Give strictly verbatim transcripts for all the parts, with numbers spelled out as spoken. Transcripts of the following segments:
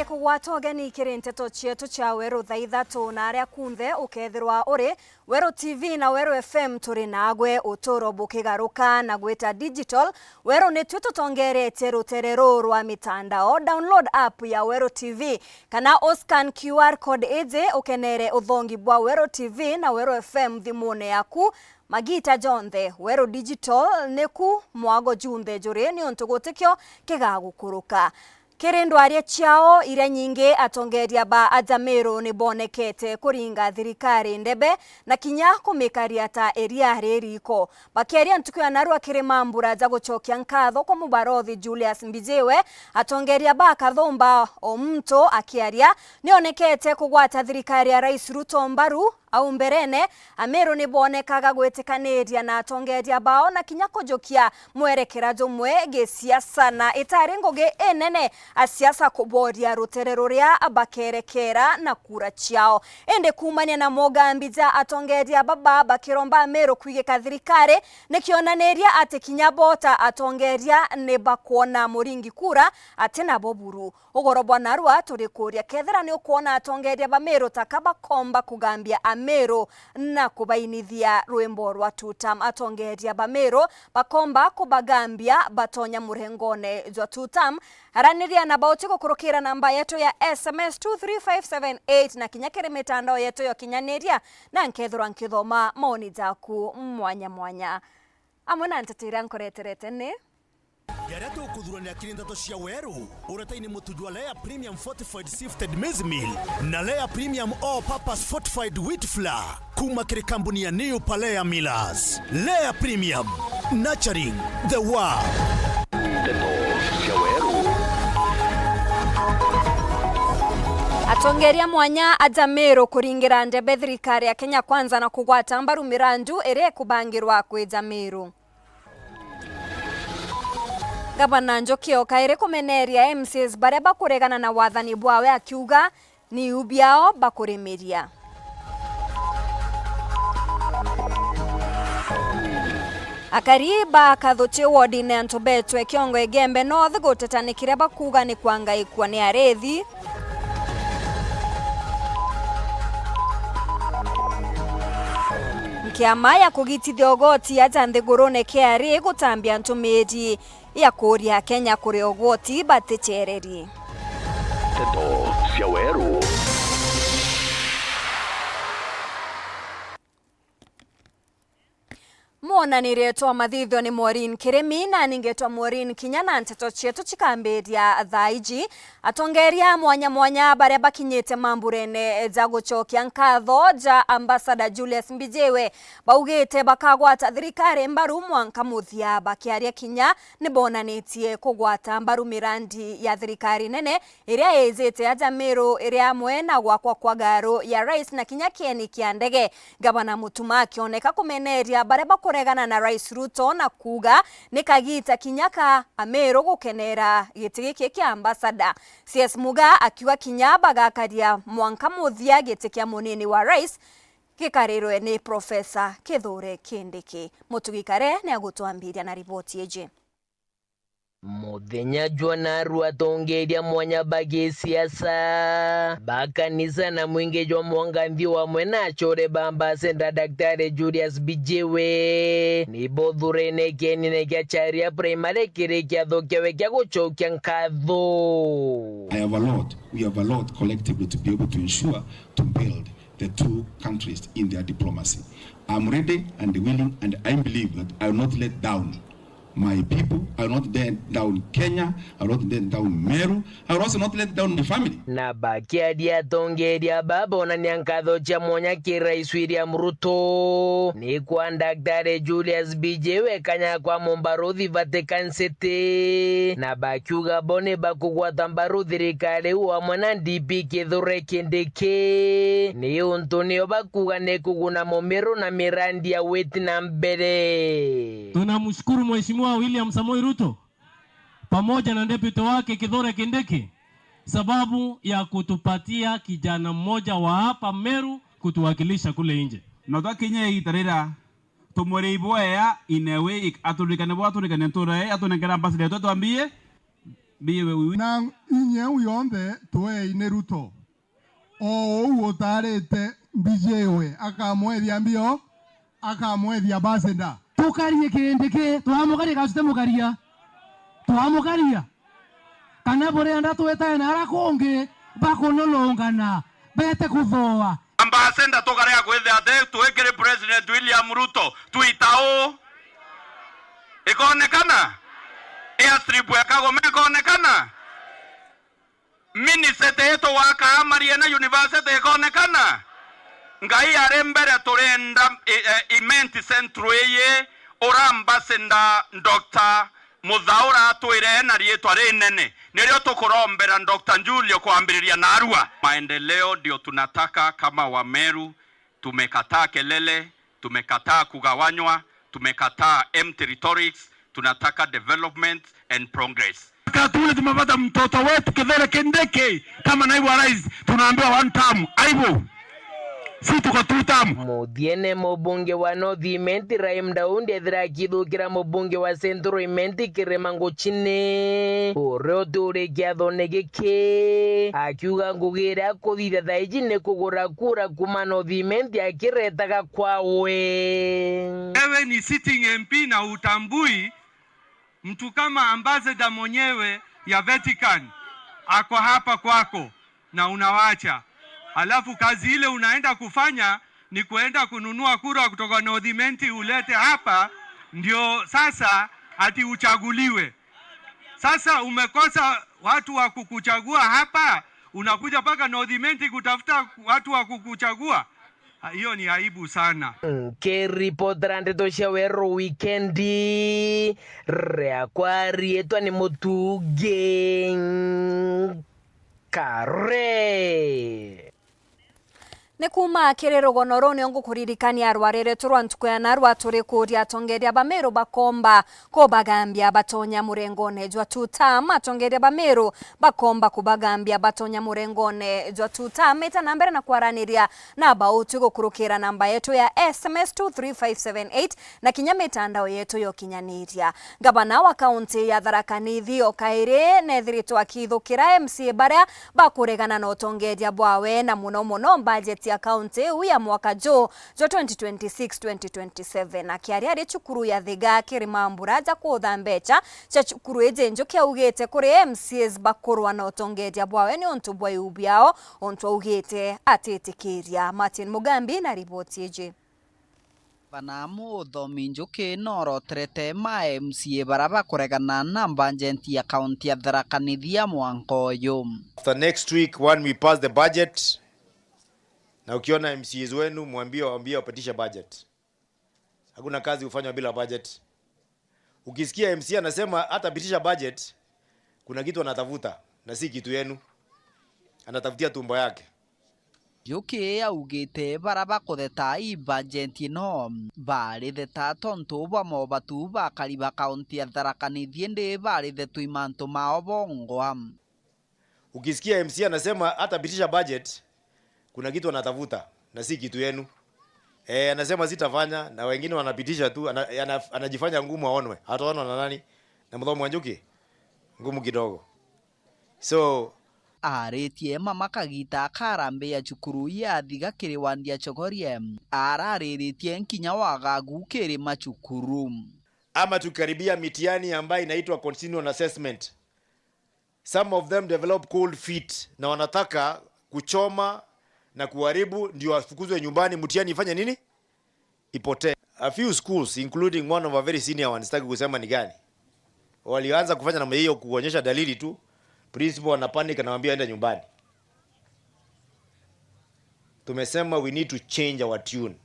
Kugwata ugeni kiri nteto cietu cia Weru thaa ithatu na aria kunthe ukethirwa uri, Weru T V na Weru F M turi nagwe, uturo bukigaruka na gwita digital. Weru nitwi tutongeretie rutere ruu rwa mitandao. Download app ya Weru T V kana uscan Q R code iji ukenere uthongi bwa Weru T V na Weru F M thimune yaku. Magita jonthe, Weru Digital niku mwago junthe juri, niuntu gutikio kigagukuruka. Kiri ndwaria ciao iria nyingi, atongeria ba aja Meru ni bonekete kuringa thirikari ndebe na kinya kumikaria ta iria ririko. Bakiaria ntuku ya narua kiri mambura ja gucokia nkatho kwa mubarothi Julius Mbijiwe, atongeria ba Kathumba o muntu akiaria, nionekete kugwata thirikari ya Rais Ruto mbaru. Au mberene, Ameru ni bonekaga gwitikaniria na atongeria bao na kinya kujukia mwerekera jumwe gisiasa, na itari ngugi inene asiasa kuboria rutere ruria bakerekera na kura ciao. Indi kuumania na mogambi ja atongeria baba bakiromba Ameru kwigika thirikari, ni kionaniria ati kinya bo ta atongeria ni bakwona muringi kura ati nabo buru. Ugoro bwa narua turikuria, kethira ni ukwona atongeria ba Meru taka bakomba kugambia Ameru na kubainithia rwimbo rwa two term, atongeria ba Meru bakomba kubagambia batonya murengone jwa two term. Araniria na bauti gukurukira namba yetu ya S M S two three five seven eight na kinya kiri mitandao yetu ya ukinyaniria, na nkethirwa nkithoma maoni jaku mwanya mwanya. Amwe na nteto iria nkureterete ni Jaria tukuthuranira kiri nteto cia Weru, uretaini mutu jwa Lea Premium Fortified Sifted Maize Meal na Lea Premium All Purpose Fortified Wheat Flour, kuma kiri kambuni ya New Palea Millers. Lea Premium, nurturing the world. Nteto cia Weru. Atongeria mwanya aja Meru kuringira ndebe thirikari ya Kenya Kwanza na kugwata mbaru mirandu iria ikubangirwa kwija Meru. Gavana Njuki o kairi kumeneria M C As baria bakuregana na wathani bwawe, akiuga ni iu biao bakurimiria. Akari ba Kathuchi wodine antu betwe Kiongo Igembe North guteta ni kiria bakuuga ni kwangaikua ni arithi. Nkiama ya kugitithia ugoti aja nthigurune K R A gutambia ntumiri ya kuuria Akenya kuria ugoti baticereri. Nteto cia Weru. Mwonanirie twa mathithio ni Maureen Kirimi, na ningetwa Maureen kinya na nteto cietu cikambiria thaa iji. Atongeria mwanya mwanya baria bakinyite mamburene ja gucokia nkatho ja Ambassador Julius Mbijiwe baugite bakagwata thirikari mbaru mwanka muthia. Bakiaria kinya ni bonanitie kugwata mbaru mirandi ya thirikari nene iria ijite aja Meru, iri amwe na gwakwa kwa ngaru ya rais na kinya kieni kia ndege. Gavana Mutuma akioneka kumeneria baria bakuregana na Rais Ruto na kuuga ni kagita kinya ka Ameru gukenera giti giki kia ambassador. C S Muga akiuga kinya bagakaria mwanka muthia giti kia munini wa rais gikarirwe ni Professor Kithure Kindiki. Mutugi Kare ni agutwambiria na riboti iji. Muthenya jwa narua atongeria mwanya ba gisiasa, ba kanisa na mwingi jwa mwanka nthi wamwe na achore ba Ambassador Daktari Julius Mbijiwe ni bothurene kienine kia Charia Primary kiri kiatho kiawe kia gucokia nkatho. I have a lot, we have a lot collectively to be able to ensure to build the two countries in their diplomacy. I'm ready and willing, and I believe that I will not let down my people, I will not let down Kenya, I will not let down Meru, I will also not let down my family. Na bakiaria atongeria aba bonania nkatho cia mwanya ki Rais William Ruto ni kwa Daktari Julius Mbijiwe kanya kwa mumbaruthi Vatican City, na bakiuga bo ni bakugwata mbaru thirikari u amwe na D P Kithure Kindiki, ni untu nio bakuuga ni kuguna mumiru na mirandi ya witi na mbere. Tunamshukuru Mheshimiwa William Samoei Ruto pamoja na deputy wake Kithure Kindiki sababu ya kutupatia kijana mmoja wa hapa Meru kutuwakilisha kule nje. Na twakinya igiita rira tumwire ibwea in a way, aturikane bwa aturikane ntura ii, atunenkere ambassador yetu atwambie Biwe wiwi. Na inya iu yonthe twei ni Ruto. O uu utaarite mbijiwe akamwethia mbio, akamwethia ambassador. Tukarie kindi ki? Twamukaria kana tutimukaria? Twamukaria. Kana burenda twitae na ara kungi bakununungana, bete kuthoa? Ambassador tukarega kwithia ati twi kiri President William Ruto, twita uu? Ikonekana? Airstrip ya Kagome ikonekana? Ministry yetu wakaa Mariena University ikonekana? Ngai ari mbere, turenda, eh, eh, Imenti Central iyi, ura ambassador Doctor Muthaura atwire na riitwa rinene, nirio tukurombera Doctor Njulio kwambiriria narua. Maendeleo ndio tunataka kama Wameru, tumekataa kelele, tumekataa kugawanywa, tumekataa empty rhetorics, tunataka development and progress. Wakati ule tumepata mtoto wetu Kithure Kindiki kama naibu wa rais, tunaambiwa one term. Aibu. Si tuko two term. Muthiene, mubunge wa North Imenti Raim Daudi ethira akithukira mubunge wa Central Imenti Kirima Nguchini, uria uturi kiathone giki, akiuga ngugi iria akuthithia thaa iji ni kugura kura kuma North Imenti akiretaga kwawe. Wewe ni sitting M P na utambui mtu kama ambassador mwenyewe ya Vatican ako hapa kwako na unawacha. Alafu kazi ile unaenda kufanya ni kuenda kununua kura kutoka North Imenti ulete hapa, ndio sasa ati uchaguliwe. Sasa umekosa watu wa kukuchagua hapa, unakuja mpaka North Imenti kutafuta watu wa kukuchagua? Ah, hiyo ni aibu sana. Nkiripotera ndeto cia Weru Wikendi, riakwa riitwa ni Mutugi Kare. Ni kuuma kiri rugono ruu nio ngukuririkania rwareretwe rwa ntuku ya narua turi kuuria atongeria ba Meru bakomba kubagambia batonya murengone jwa two term. Atongeria ba Meru bakomba kubagambia batonya murengone jwa two term. Ita na mbere na kwaraniria na bautwi gukurukira namba yetu ya S M S two three five seven eight na kinya mitandao yetu ya ukinyaniria. Ngavana wa kaunti ya Tharaka Nithi o kairi neethiritwe akithukira M C A baria bakuregana na utongeria bwawe, na muno muno mbajeti ya kaunti iu ya mwaka juu jwa twenty twenty-six twenty twenty-seven. Akiaria ari cukuru ya Thiga kiri mambura ja kuutha mbecha cia cukuru iji njuki, augite kuri M C As bakurwa na utongeria bwawe ni untu bwa iu biao, untu augite atitikiria. Martin Mugambi na riboti iji. Bana muthomi njuki noroterete ma M C A bara bakuregana na mbanjenti ya kaunti ya Tharaka Nithi ya mwanka uyu. After next week, when we pass the budget, na ukiona M C As wenu, mwambie, waambie wapitishe budget. Hakuna kazi hufanywa bila budget. Ukisikia M C A anasema hatapitisha budget, kuna kitu anatafuta, na si kitu yenu. Anatafutia tumbo yake. Njuki augite bara bakutheta i bajeti ino, baritheta tontu bwa mobatu bakari ba kaunti ya Tharaka Nithi, indi barithetwe i mantu mao bongwa. Ukisikia M C A anasema hatapitisha budget, kuna kitu anatafuta, na si kitu yenu. Eh, anasema sitafanya, na wengine wanapitisha tu, ana-, ana-, anajifanya ngumu aonwe. Ataonwa na nani? Na Muthomi wa Njuki? Ngumu kidogo. So, aritie mama kagita akarambia cukuru ya Thiga kiri wandi ya Chogorie, arariritie nkinya wagagu kiri macukuru. Ama tukikaribia mitihani ambayo inaitwa continual assessment, some of them develop cold feet na wanataka kuchoma na kuharibu ndio wafukuzwe nyumbani, mtihani ifanye nini? Ipotee. A few schools, including one of our very senior ones, sitaki kusema ni gani, walianza kufanya namna hiyo, kuonyesha dalili tu, principal ana panic, anawaambia enda nyumbani. Tumesema we need to change our tune.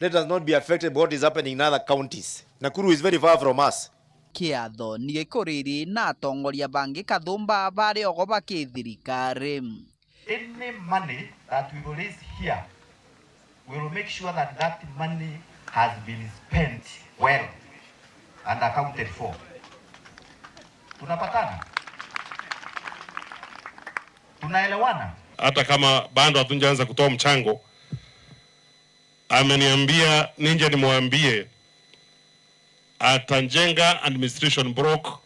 Let us not be affected by what is happening in other counties. Nakuru is very far from us. Kiatho ni gikuriri na atongoria bangi kathumba bari ogo bakithirikari. Any money that we will raise here, we will make sure that that money has been spent well and accounted for. Tunapatana? Tunaelewana? Hata kama bado hatujaanza kutoa mchango, ameniambia nije nimwambie atajenga administration block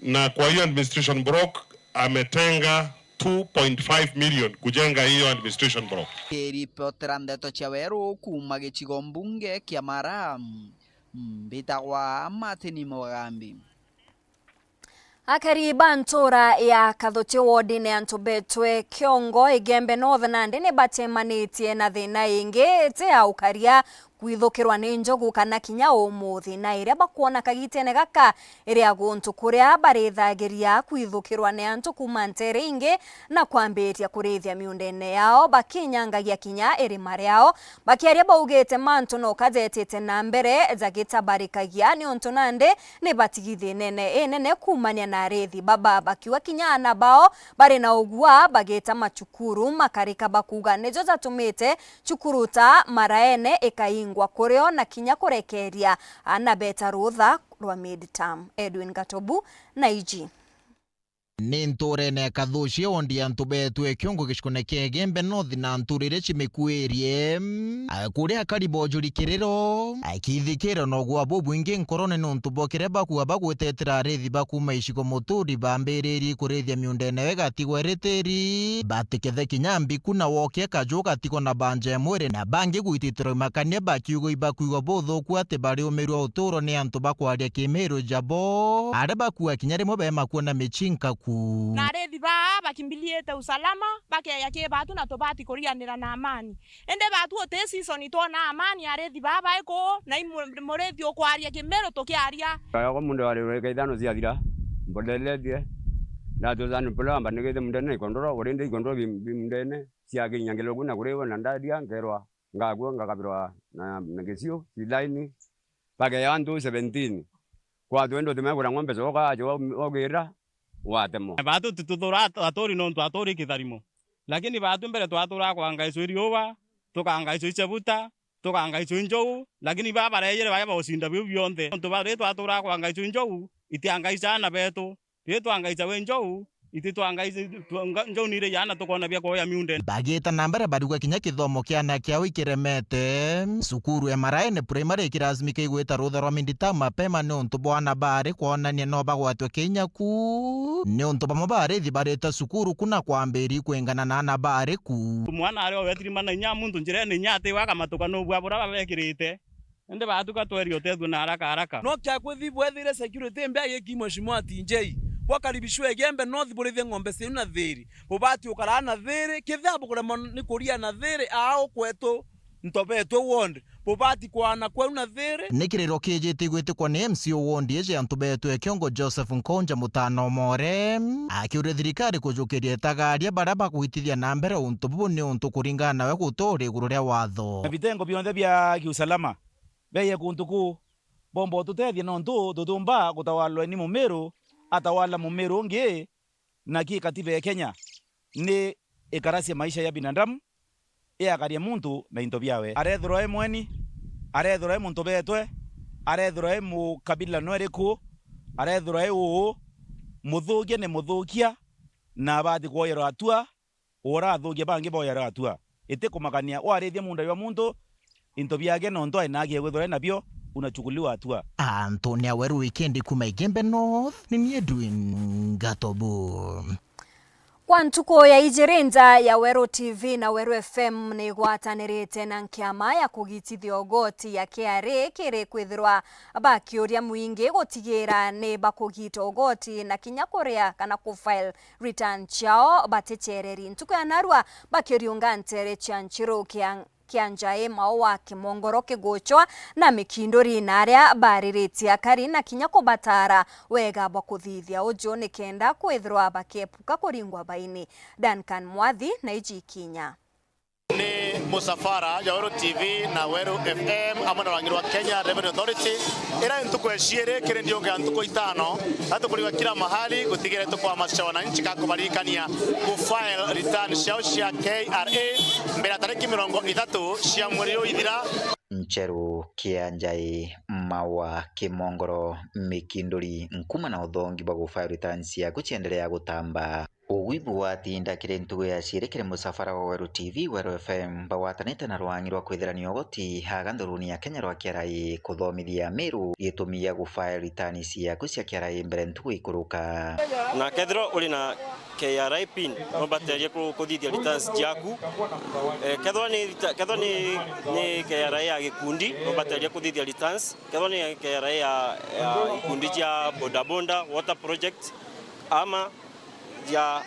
Na kwa hiyo administration block ametenga two point five million kujenga hiyo administration block. Kiripotera ndeto cia Weru kuuma gicigo mbunge kia Mara, mbitagwa Martin Mugambi. Akari ba ntura ya Kathuchi wodine ya Ntubetwe Kiongo Igembe North nandi ni bacemanitie na thina ingi iti ya ukaria, kwithukirwa ni njogu kana kinya umuthi, na iria bakwona kagitene gaka iri ya guntu kuria barithagiria kwithukirwa ni antu kuuma ntere ingi na kwambiriria kurithia miundene yao bakinyangagia kinya irima riao. Bakiaria baugite mantu no kajetite na mbere jagitabarikagia niuntu nandi ni bati thinene inene kuumania na arithi baba, bakiuga kinya aana bao bari na ugua bagita macukuru makarika bakuuga nijo jatumite cukuru ta Maraene ikaingwa kurio na kinya kurekeria aana beta rutha rwa mid term. Edwin Gatobu na iji. Ni nturene ya Kathuchi, wondi ya Ntubetwe Kiongo gicigone kia Igembe North na ntura iria cimikuirie. A, kuria akari bojuri kiriro, a, kithikiro na ugua bubwingi nkorone niuntu bwa kiria bakua bagwitetera arithi ba kuuma icigo muturi bambiririe kurithia miundene yao igatigwa iri tiri, batikethe kinya mbiku na wokie kaju gatigwa na banja ya mwiri, na bangi gwititirwa imakania bakiuga ibakwigua buthuku ati bariumirua uturo ni antu bakwaria kimiru jabo, aria bakua kinya rimwe bemakuona micinka ku. Na arithi baa bakimbiliite usalama, bakeeja ki batu na tubati kurianira na amani. Indi batu uti season twona amani, arithi baa bai kuu, na i mu-, murithi ukwaria kimiru tukiaria. Kaya kwa mundu ari reka ithano ciathira, mbodeletie. Ndatuza ni pula amba nigite mundene ikondoro, urinde ikondoro bi, bi mundene, ciakinya ngilogu na kuriwa na ndadia, nkerwa ngakua, ngakabirwa na, na giciu, cilaini. Bakeeja antu seventeen. Kwa twende utimegura ng'ombe coka, aja wa-, wagira, watemwa. Batu tituthura at-, aturi nontu aturi kitharimo. Lakini batu mbere twaturaga kwangaicwa i riuwa, tukangaicwa i chebuta, tukangaicwa i njou, lakini baa barejire baja baucinda biu bionthe. Nontu ba-, ri twaturaga kwangaicwa i njou, itiangaica aana betu. Ri twangaica wi njou, iti twangaica, twa-, nga-, njou ni iri yana tukona bia kuoya miundene. Bagita na mbere bariuga kinya kithomo kia aana kiao ikiremete. Cukuru ya Maraene Primary ikiracimika igwita rutha rwa mid term mapema niuntu bwa aana baari kwonania no bagwatwe kinya ku. Niuntu bamwe ba arithi barita cukuru ku na kwambiria kwingana na aana baari ku. Mwana ari o wetirimana inya muntu njirene inya atiwa akamatuka nubua buria babekirite. Indi batuka twerie utethue na haraka haraka. No kiakwithi bwethire security mbi agiki Mheshimiwa T J. Bwakaribishwe Igembe North burithie ng'ombe ciu na thiri. Bubati ukaraa na thiri, kethira bukuremwa ni kuria na thiri, aa ukwetu Ntubetwe ward. Bubati kwaana kweu na thiri. Ni kiriro kijite igwitikwa ni M C A ward iji ya Ntubetwe Kiongo Joseph Nkonja Mutana Omore, akiuria thirikari kujukiria itagaria baria bagwitithia na mbere untu bubu niuntu kuringana nawe guturi iguru ria watho. Na vitengo bionthe bia kiusalama beeye kuntu kuu, bomba ututethia nontu tutiumba gutawalwa ni Mumiru atawala Mumiru ungi, na ki katiba ya Kenya ni ikaracia maisha ya binadamu, iakaria muntu na into biawe. Arethirwa e mweni, arethirwa e muntu betwe, arethirwa e mukabila nwe riku, arethirwa e uu, muthukia ni muthukia, na abati kwoyerwa atua, urathukia bangi boyerwa atua. Itikumakania, warithia munda jwa muntu, into biake nontu ai na haki ya kwithirwa ai nabio, unachukuliwa atua. Anthony Aweru, Wikendi kuma Igembe North, ni ni Edwin Gatobu. Kwa ntuku ya ijiri, nja ya Weru T V na Weru F M ni igwatanirite na nkiama ya kugitithia ugoti ya K R A kiri kwithirwa bakiuria mwingi gutigira ni bakugita ugoti na kinya kuria kana ku file return ciao baticereri. Ntuku ya narua bakiriunga ntere cia Nchiru kia, kia Njai Mao wa Kimongoro kiguchwa na Mikinduri na aria bariritie akari na kinya kubatara wega bwa kuthithia uju nikenda kwithirwa bakiepuka kuringwa baini. Duncan Mwathi na iji ikinya. Ni musafara ya Weru T V na Weru F M amwe na rwangi rwa Kenya Revenue Authority, ira ntuku ya ciiri kiri ndiunga ya ntuku itano, atukuriwa kila mahali gutigira tukwamasisha wananchi ka kubaririkania ku file return ciao cia K R A mbere ya tariki mirongo ithatu cia mweri uyu ithira. Ncheru kia Njai Mawa Kimongoro Mikinduri nkuma na uthongi bwa ku file return ciaku ciendelea gutamba. Ugwi bwatinda kiri ntugu ya ciiri kiri musafara wa Weru T V, Weru F M, bagwatanite na rwang'i rwa kwithirania ugoti aga nthuruni ya Kenya rwa K R A, kuthomithia Amiru gitumi gia gufile returns ciaku cia K R A mbere ntugu ikuruka. Na kethirwa uri na K R A pin, no baterie ku-, kuthithia returns ciaku. Eh, kethirwa ni reta-, kethirwa ni, ni K R A ya gikundi, no baterie kuthithia returns. Kethirwa ni K R A ya, ya ikundi cia bodaboda, water project, ama cia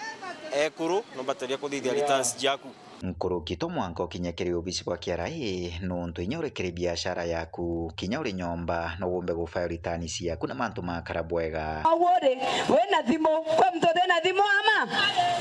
ekuru, no bateria kuthithia returns ciaku. Nkuruki to mwanka ukinye kiri obisi bwa K R A, nuntu inya uri kiri biashara yaku, kinya uri nyomba, no wumbe gufile returns ciaku na mantu makara bwega. Au uri, wina thimu, kwi muntu utina thimu ama?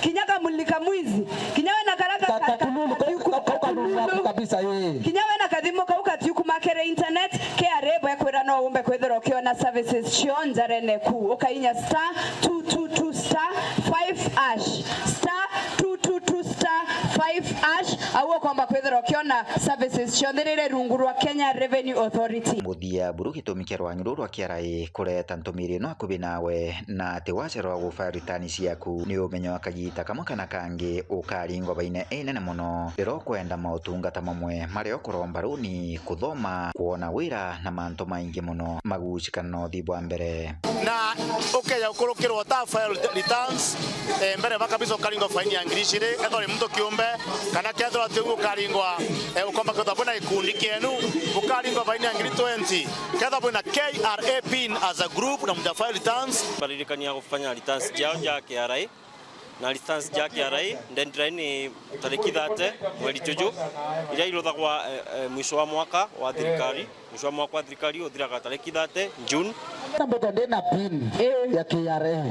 Kinya kamulika mwizi, kinya wina kara ka-, ka-, ka-, ka-, kalulu, ka-, ka-, ka-, kalulu yaku kabisa, ii. Kinya wina kathimu kau katiukumakire internet, K R A bwekwira no umbe kwithirwa ukiona services cio njarene ku. Ukainya star two two two star five hash. Star two two two star five hash. Au ukomba kwithirwa ukiona services cionthe riri rungu rwa Kenya Revenue Authority. Muthia buru gitumi kia rwang'i ruru rwa K R A kureta ntumiri ino akubi nawe, na ati wacerwa gufile return ciaku, ni umenyo kagiita kamwe kana kangi ukaringwa baine inene mono. Riria ukwenda mautungata mamwe maria ukuromba runi, kuthoma, kwona wira na mantu maingi mono magucikana na uthii bwa mbere. Na ukeja gukurukirwa uta file returns, eh, mbere ba kabisa ukaringwa faini ya ngiri iciri, ethwa ni muntu kiumbe, kana kethirwa ati uguo ukaringwa, eh, ukomba kwithirwa bwina gikundi kienu, ukaringwa faini ya ngiri twenty, kethirwa bwina K R A pin as a group na muja file returns. Baririkania gufanya returns jao ja K R A. Na returns ja K R A, deadline ni tariki thirty mweri juju, iria iruthagwa, eh, eh, mwisho wa mwaka wa thirikari. Mwisho wa mwaka wa thirikari uthiraga tariki thirty June. Na mbeto ndina pin, eh, ya K R A.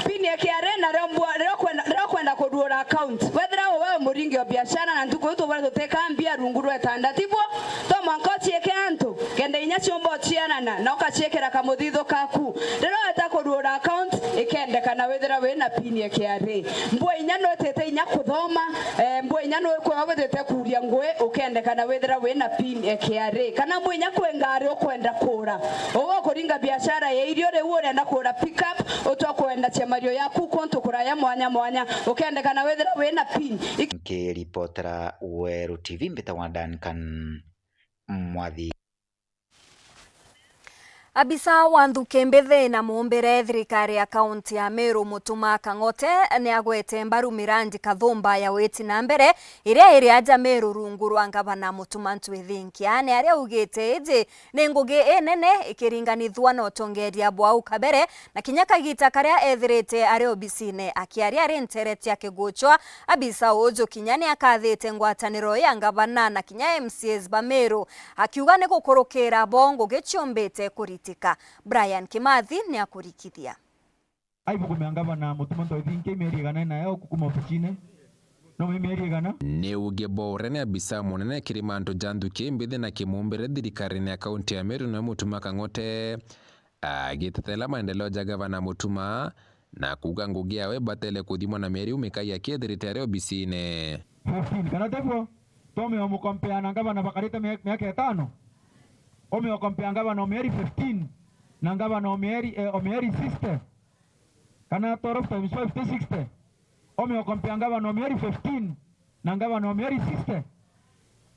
Pin ya K R A, na rio mbwa-, rio kwenda, rio kwenda kuruura account. Wethira we muringi o biashara na ntuku iu tubwire tuteka mbia rungu rwa itanda, tibuo? To mwanka uciike antu, kenda inya ciumba ucianana, na ukaciikira kamuthithu kaku. Riria weta kuruura account, ikendekana withira wina pin ya K R A. Mbua inya nwitite inya kuthoma, eh, mbua inya nwi-, kwi witite kuuria ngui, ukendekana withira wina pin ya K R A. Kana mbua inya kwi ngari ukwenda kuura. Uwe ukuringa biashara ya irio, riu urenda kuura pick up, utwa kwenda ciamario yaku kuntu kuraya mwanya mwanya, ukendekana withira wina pin. Ik- Nkiripotera Weru T V, mbitagwa Duncan Mwathi. Abisa wa nthuki mbithi na muumbire thirikari ya kaunti ya Meru Mutuma Kang'ote ni agwete mbaru mirandi kathumba ya witi na mbere iria iri aja Meru rungu rwa ngavana Mutuma Ntwithinkia. Ni aria augite iji ni ngugi inene ikiringanithua na utongeria bwa au kabere na kinya kagita karia ethirite ari obisine. Akiaria ari ntere cia Kiguchwa, abisa uju kinya ni akathite ngwataniro ya ngavana na kinya M C As ba Meru, akiuga ni gukurukira bo ngugi ciumbite kuritika. Brian Kimathi ni akurikithia. Aibu kumea ngavana Mutuma Ntwithinkia mieri igana inayo kukuma obisine. No mieri igana? Ni uge bo uria ni abisa munene kiri mantu ja nthuki mbithi na kimumbire thirikarine ya kaunti ya Meru ni Mutuma Kang'ote, agitetela maendeleo ja gavana Mutuma na kuuga ngugi yawe ibatere kuthimwa na mieri umikai akiethirite ari obisine. Fifteen, kana tiguo? Tumeo mukompea na ngavana bakarite mia-, miaka itano? Umeo kompea ngavana o mieri fifteen na ngavana o mieri, eh, o mieri sixty? Kana twelve times five ti sixty? Umeo kompea ngavana o mieri fifteen na ngavana o mieri sixty?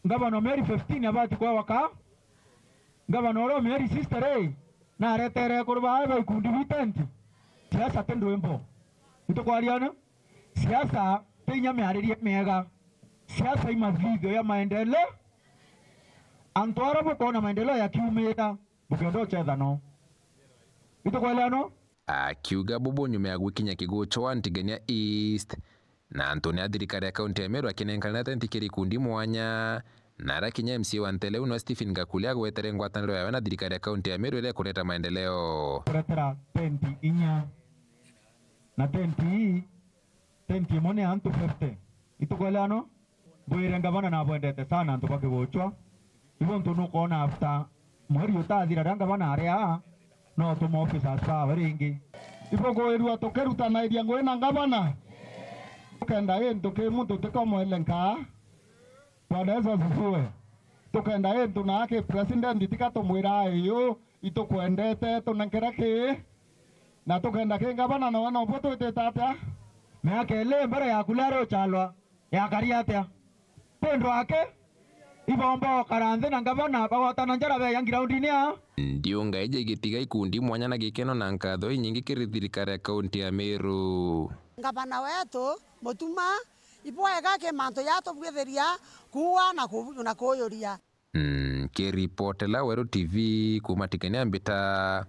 Ngavana o mieri fifteen abati kwewa ka? Ngavana uria o mieri sixty ri, naretere ekuru baa ba ikundi bi tenti? Siasa ti ndwimbo. Itukwariana? Siasa ti inya miaririe miega. Siasa i mathithio ya maendeleo. Antu aria bukoona maendeleo yakiumira, bukenda uchetha no. Itukweleano? Akiuga bubu nyuma ya gwikinya Kiguchwa Ntigania East, na antu ni a thirikari ya kaunti ya Meru akinenkanira tenti kiri ikundi mwanya, na ara kinya M C A wa ntere iu nwa Stephen Gakulia agwetere ngwataniro yawe na thirikari ya kaunti ya Meru iria ikureta maendeleo. Kuretera tenti inya, na tenti ii, tenti imwe ni antu fifty. Itukweleano? Mbwire ngavana nabwendete sana antu ba Kiguchwa. Ibo ntu nukwona after mweri utathira riria ngavana ari aa, no tume officers bawe ringi. Ibukwirua tukirutanairia ngugi na ngavana. Tukenda i ntu ki muntu tikomwele nkaa. Bwana Yesu asifiwe. Tukenda i ntu na aki president tika tumwira iyu itukwendete tunenkere ki. Na tukenda ki ngavana nowe nobuo twitite atia? Miaka ili mbere ya Kulero Chalwa yakari atia? Ti ndwake? Ibomba okara nthi na ngavana bagwatana njara beya ngiraundini aa. Ndiunga iji igitiga ikundi mwanya na gikeno na nkatho inyingi kiri thirikari ya kaunti ya Meru. Ngavana wetu, Mutuma, ibwega ki mantu jatubwithiria kuua na ku-, na kuujuria. Mm, kiripotela Weru T V kuuma Tikania mbita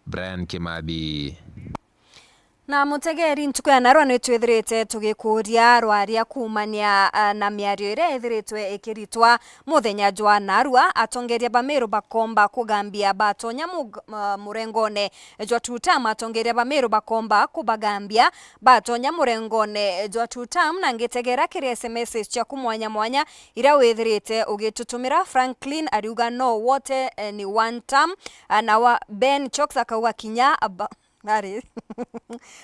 Brian Kimathi. Na mutegeri, ntuku ya narua ni twithirite tugikuuria rwaria kuumania, ah, na miario iria ithiritwe ikiritwa muthenya jwa narua. Atongeria ba Meru bakomba kugambia batonya mug-, ah, murengone jwa two term. Atongeria ba Meru bakomba kubagambia batonya murengone jwa two term, na ngitegera kiri S M Ss ciaku mwanya mwanya iria withirite ugitutumira. Franklin ariuga no wote, eh, ni one term, ah, na wa Ben Chox akauga kinya ba-, ari.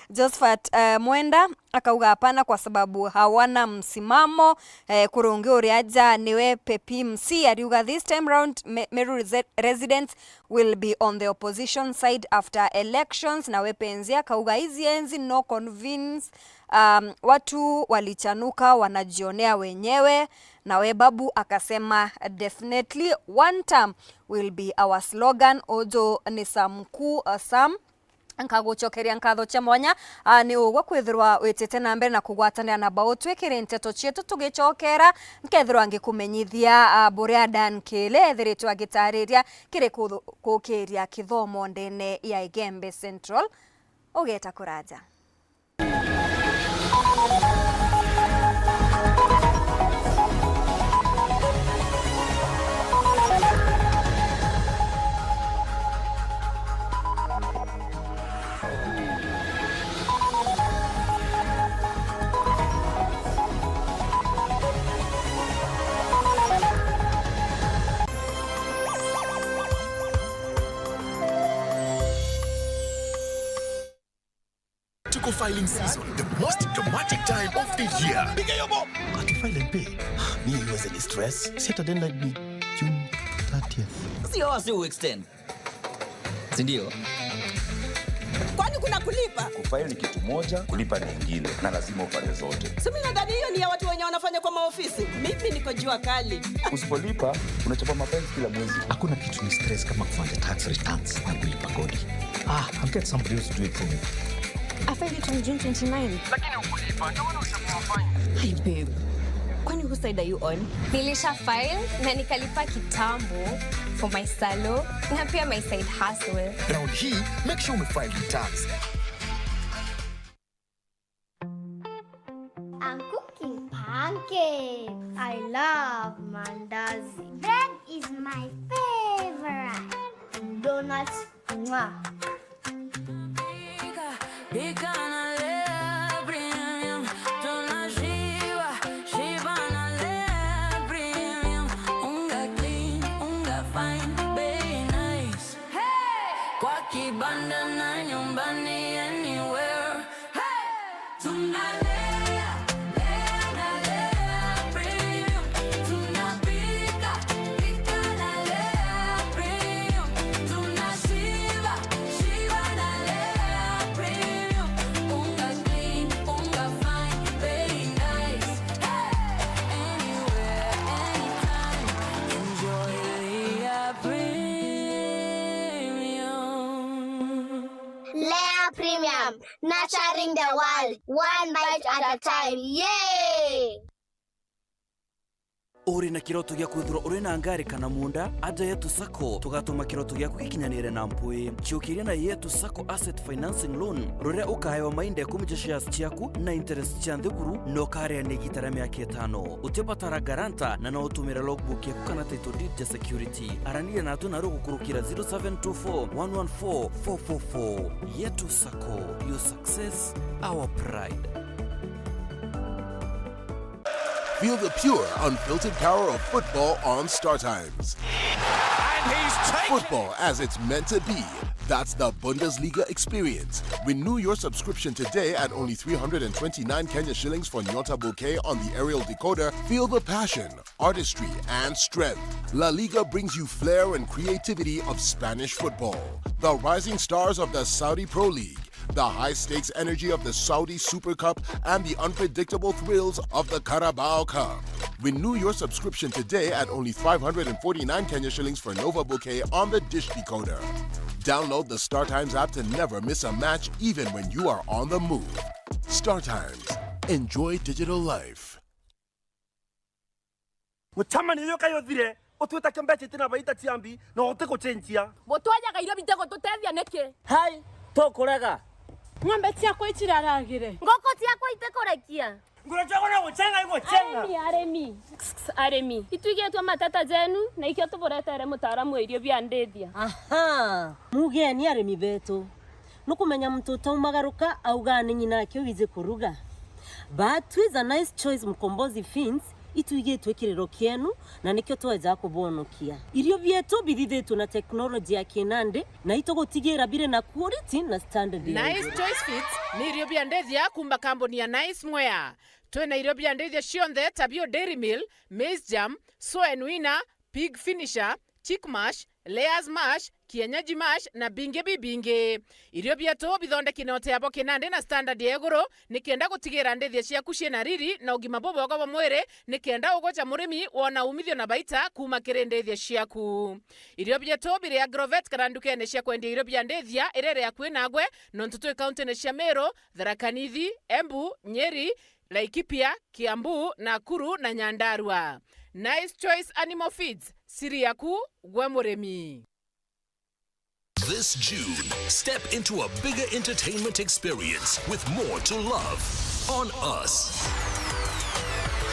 Josephat, eh, Mwenda akauga hapana kwa sababu hawana msimamo. Eh, kuri ungi uri aja niwe Pepi M C ariuga this time round Me-, Meru rese-, residents will be on the opposition side after elections. Nawe Penzi akauga hizi enzi no convince, um, watu walichanuka wanajionea wenyewe. Nawe Babu akasema definitely one term will be our slogan. Uju ni Sam Kuu, uh, Sam. Nkagucokeria nkatho cia mwanya, ah, ni ugwe kwithirwa witite na mbere na kugwatanira na Bautwi kiri nteto cietu. Tugicokera, nkethirwa ngikumenyithia, ah, buria Dan Kile ethiritwe agitariria kiri kuthu-, kukiria kithomo ndene ya Igembe Central. Ugeta kuraja. Tuko filing season, the most dramatic time of the year. Piga hiyo bo. Ati file and pay. Mi iweze ni stress. Si hata deadline ni June thirtieth. Sio wasi u extend. Si ndio? Kwani kuna kulipa? Kufile ni kitu moja, kulipa ni ingine, na lazima ufanye zote. Si mimi nadhani hiyo ni ya watu wenye wanafanya kwa maofisi. Mimi niko jua kali. Usipolipa, unachapa mapenzi kila mwezi. Hakuna kitu ni stress kama kufanya tax returns na kulipa kodi. Ah, I'll get somebody else to do it for me. I filed it on June twenty-ninth. Lakini ukulipa, ndio maana uchapewa fine. Hi babe. Kwani whose side are you on? Nilisha file na nikalipa kitambo for my salon na pia my side hustle. Round hii, make sure umefile returns. I'm cooking pancakes. I love mandazi. Bread is my favorite. Donuts, mwah. Pika, pika na Lea Premium. Tunashiba, shiba na Lea Premium. Unga clean, unga fine, bei nice. Hey! Kwa kibanda na nyumbani, anywhere. Hey! Tunalea, lea na Lea Premium. Tunapika, pika na Lea Premium. Tunashiba, shiba na Lea Premium. Unga clean, unga fine, very nice. Hey! Anywhere, anytime. Enjoy Lea Premium. Lea Premium, nurturing the world, one bite at a time. Yay! Uri na kiroto gia kwithirwa uri na ngari kana munda? Aja Yetu Sacco, tugatuma kiroto giaku gikinyanire na mpwi. Ciukiria na Yetu Sacco Asset Financing Loan, ruria ukaewa mainda ikumi ja shares ciaku na interest cia nthiguru, na ukariania igita ria miaka itano. Utibatara guarantor, na no utumire logbook yaku kana title deed ja security. Araniria natwe naru gukurukira zero seven two four, one one four, four four four. Yetu Sacco, your success, our pride. Feel the pure, unfiltered power of football on Star Times. And he's taken Football as it's meant to be. That's the Bundesliga experience. Renew your subscription today at only three hundred and twenty-nine Kenya shillings for Nyota Bouquet on the aerial decoder. Feel the passion, artistry, and strength. La Liga brings you flair and creativity of Spanish football. The rising stars of the Saudi Pro League, The high-stakes energy of the Saudi Super Cup and the unpredictable thrills of the Carabao Cup. Renew your subscription today at only five hundred and forty-nine Kenya shillings for Nova Bouquet on the dish decoder. Download the StarTimes app to never miss a match, even when you are on the move. StarTimes. Enjoy digital life. Mucemanio uyu kai uthire, utwita kio mbeca itina baita cia mbi, na utigucenjia. Butwajaga irio bitigututethia niki? Hai, tukurega. Ng'ombe ciakwa iciraragire. Nguku ciakwa itikurekia. Nguru ciakwa no gucenga igucenga. Arimi, arimi. Arimi. Itwigitwe mateta jenu, na ikio tuburetere mutaaramu wa irio bia ndithia. Aha, mugeni arimi betu. Nukumenya muntu utaumagaruka augaa ni ng'ina ake wiji kuruga. But with a Nice Choice Mkombozi Feeds, itwigitwe kiriro kienu, na nikio tweja kubwonokia. Irio bietu bithithitwe na teknoloji ya kinandi, na itugutigira biri na quality na standard ya Nice iguru. Choice Feeds ni irio bia ndithia kuuma kambuni ya Nice Mwea. Twina irio bia ndithia cionthe ta bio Dairy Meal, Maize Germ, Soen Winner, Pig Finisher, Chick Mash, Layers Mash, Kienyeji Mash na bingi bibingi. Irio bietu bithondeki na uteabo kinandi na standard ya iguru, nikenda gutigira ndithia ciaku ciina riri na ugima bubwega bwa mwiri, nikenda ugwe ja murimi wona umithio na baita kuuma kiri ndithia ciaku. Irio bietu biri Agrovet kana ndukene cia kwendia irio bia ndithia iria iri akui nagwe, nontu twi kauntine cia Meru, Tharaka Nithi, Embu, Nyeri, Laikipia, Kiambu, Nakuru na Nyandarua. Nice Choice Animal Feeds, siri yaku gwe murimi. This June, step into a bigger entertainment experience with more to love on us.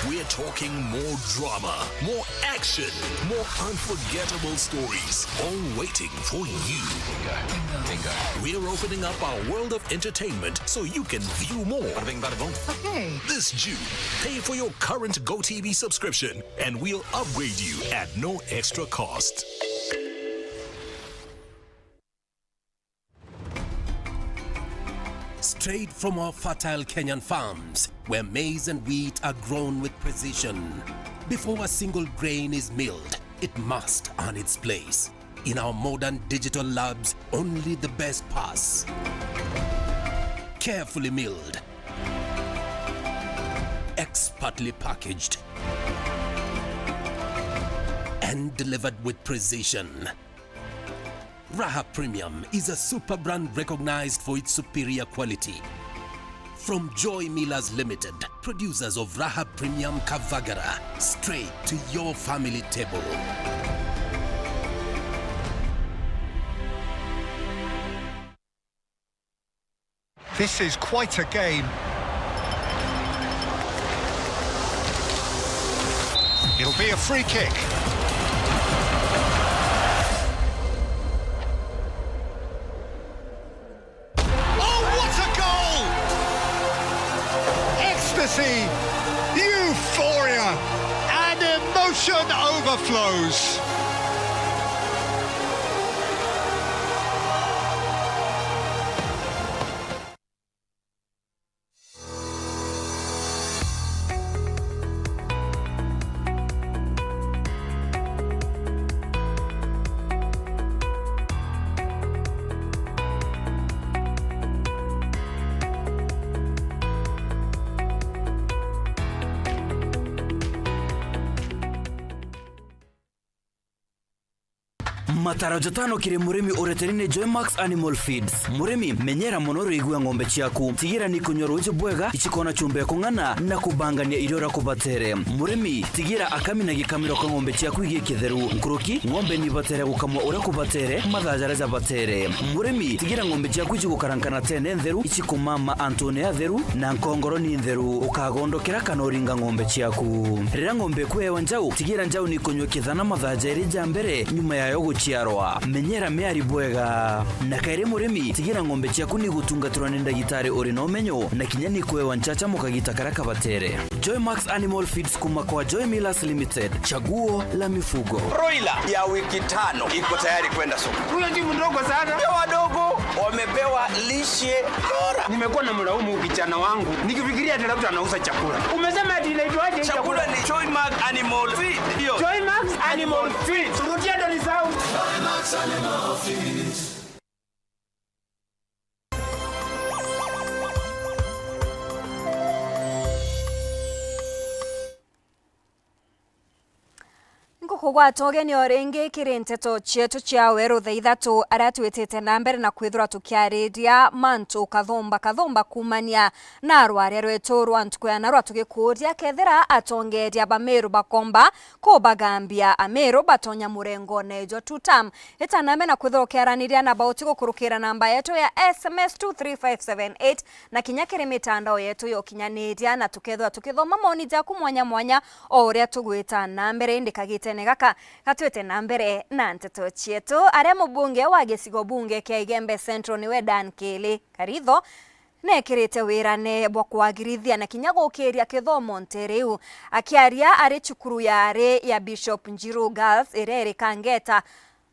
We're talking more drama, more action, more unforgettable stories, all waiting for you. We're opening up our world of entertainment so you can view more. Okay. This June, pay for your current GoTV subscription and we'll upgrade you at no extra cost. Straight from our fertile Kenyan farms, where maize and wheat are grown with precision. Before a single grain is milled, it must earn its place. In our modern digital labs, only the best pass. Carefully milled, expertly packaged, and delivered with precision. Raha Premium is a super brand recognized for its superior quality. From Joy Millers Limited, producers of Raha Premium Kavagara, straight to your family table. This is quite a game. It'll be a free kick. Oh, what a goal! Ecstasy, euphoria, and emotion overflows. Mataro jatano kiri murimi ureteri ni Joymax Animal Feeds. Murimi, menyera mono urigua ng'ombe ciaku. Tigira ni kunywa ruuji bwega, icikona chumba ya kung'ana na kubangania irio uria kubatere. Murimi, tigira akami na gikamiro ka ng'ombe ciaku igie kitheru. Nkuruki, ng'ombe ni ibatere gukamwa uria kubatere, mathaa jaria jabatere. Murimi, tigira ng'ombe ciaku icigukarankana tene ntheru, icikumama antune atheru, na nkongoro ni ntheru. Ukagondokera kana uringa ng'ombe ciaku. Riria ng'ombe ikuewa njau, tigira njau ni kunywa kithana mathaa jairi ja mbere nyuma yayo guciarwa. Menyera miari bwega. Na kairi murimi, tigira ng'ombe ciaku ni gutungatirwa ni ndagitari uri na umenyo, na kinya ni kuewa nchacha mu kagita karia kabatere. Joymax Animal Feeds kuma kwa Joy Millers Limited, chaguo la mifugo. Broiler ya wiki tano iko tayari kwenda soko. Huyo si mdogo sana. Ndio wadogo wamepewa lishe bora. Nimekuwa na mlaumu kijana wangu nikifikiria ati labda anauza chakula. Umesema ati inaitwaje hii chakula? Chakula ni Joymax Animal Feed. Hiyo. Joymax Animal Feed. Rudia ndo nisahau. Joymax Animal Feed. Kugwata ugeni o ringi kiri nteto cietu cia weru thaa ithatu, aria twitite na mbere na kwithirwa tukiariria mantu kathumba kathumba kuumania na rwaria rwetu rwa ntuku ya narua, tugikuuria kethira atongeria ba Meru bakomba kubagambia Ameru batonya murengone jwa two term. Itanambe na kwithirwa ukiaraniria na bauti gukurukira namba yetu ya S M S two three five seven eight na kinya kiri mitandao yetu ya ukinyaniria, na tukethirwa tukithoma maoni jaku mwanya mwanya o uria tugwita na mbere. Indi kagitene gaka, gatwite na mbere na nteto cietu. Aria mubunge wa gicigo bunge kia Igembe Central niwe Dan Kili Karitho, neekirite wirane bwa kwagirithia na kinya gukiria kithomo nteere iu. Akiaria ari cukuru ya ari ya Bishop Njiru Girls iria iri Kangeta,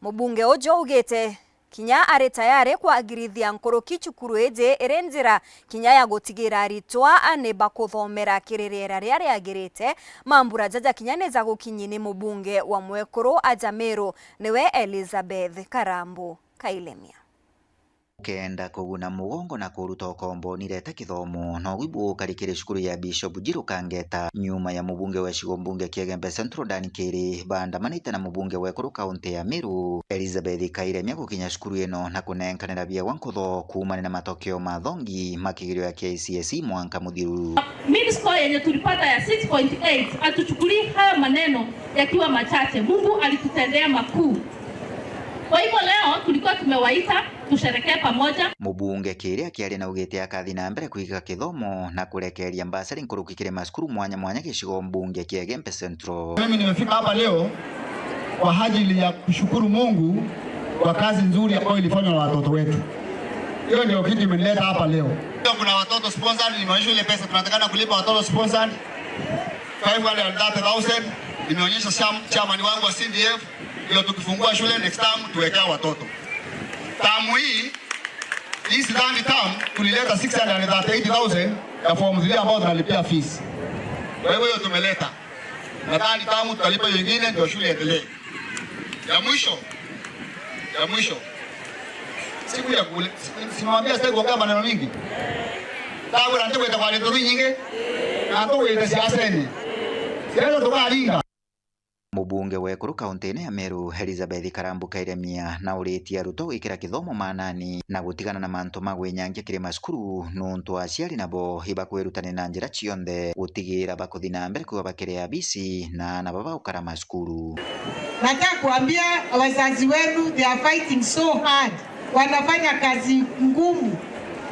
mubunge uju augite kinya ari tayari kwagirithia nkuruki cukuru iji iri njira kinya ya gutigira aritwa ni bakuthomera kiri riera riria riagirite. Mambura jaja kinya ni ja gukinyi ni mubunge wa mwekuru aja Meru, niwe Elizabeth Karambu Kailemia. Ukenda kuguna mugongo na kuruta ukomboni, reta kithomo. Nogu ibuuka rikiri cukuru ya Bishop Njiru Kangeta, nyuma ya mubunge wa gicigo mbunge kia Igembe Central Dan Kiri baandamanite na mubunge wekuru kaunti ya Meru, Elizabeth Kairemia, gukinya cukuru ino na kunenkanira biegwa nkutho kuumania na matokeo ma thongi ma kigerio ya K C S E mwanka muthiru. Mean score yenye tulipata ya six point eight, hatuchukulii hayo maneno yakiwa machache. Mungu alitutendea makuu. Kwa hivyo leo tulikuwa tumewaita tusherekee pamoja. Mubunge Kiri akiaria naugite akathi na mbere kwiga kithomo na kurekeria mbasari nkuruki kiri macukuru mwanya mwanya gicigo mbunge kia Igembe Central. Mimi nimefika hapa leo kwa ajili ya kushukuru Mungu kwa kazi nzuri ambayo ilifanywa na watoto wetu. Hiyo ndio kitu imenileta hapa leo. Kuna watoto sponsored, nimeonyesha ile pesa tunatakana kulipa watoto sponsored, five hundred and thirty thousand. Nimeonyesha sham-, chairman wangu wa C D F, ndio tukifungua shule next term tuwekea watoto. Term hii, hii sidhani term, tulileta six hundred and thirty-eight thousand ya form three ambao tunalipia fees. Kwa hivyo hiyo tumeleta. Nadhani term tutalipa hiyo ingine ndio shule iendelee. Ya mwisho, ya mwisho. Siku ya kule, si-, simwambia sitaki kuongea maneno mingi. Tawe na ndio kwa ndio nyingi. Na ndio kwa siasa ni. Sasa tukalinga. Mubunge wekuru kauntine ya Meru, Elizabeth Karambu Kairemia, nauritie arutwo gwikira kithomo maanani na gutigana na mantu ma gwinyangia kiri macukuru, nuntu aciari nabo ibakwirutania na njira cionthe gutigira bakuthi na mbere kwigwa bakiri abisi na aana baba gukara macukuru. Nataka kuambia wazazi wenu, they are fighting so hard, wanafanya kazi ngumu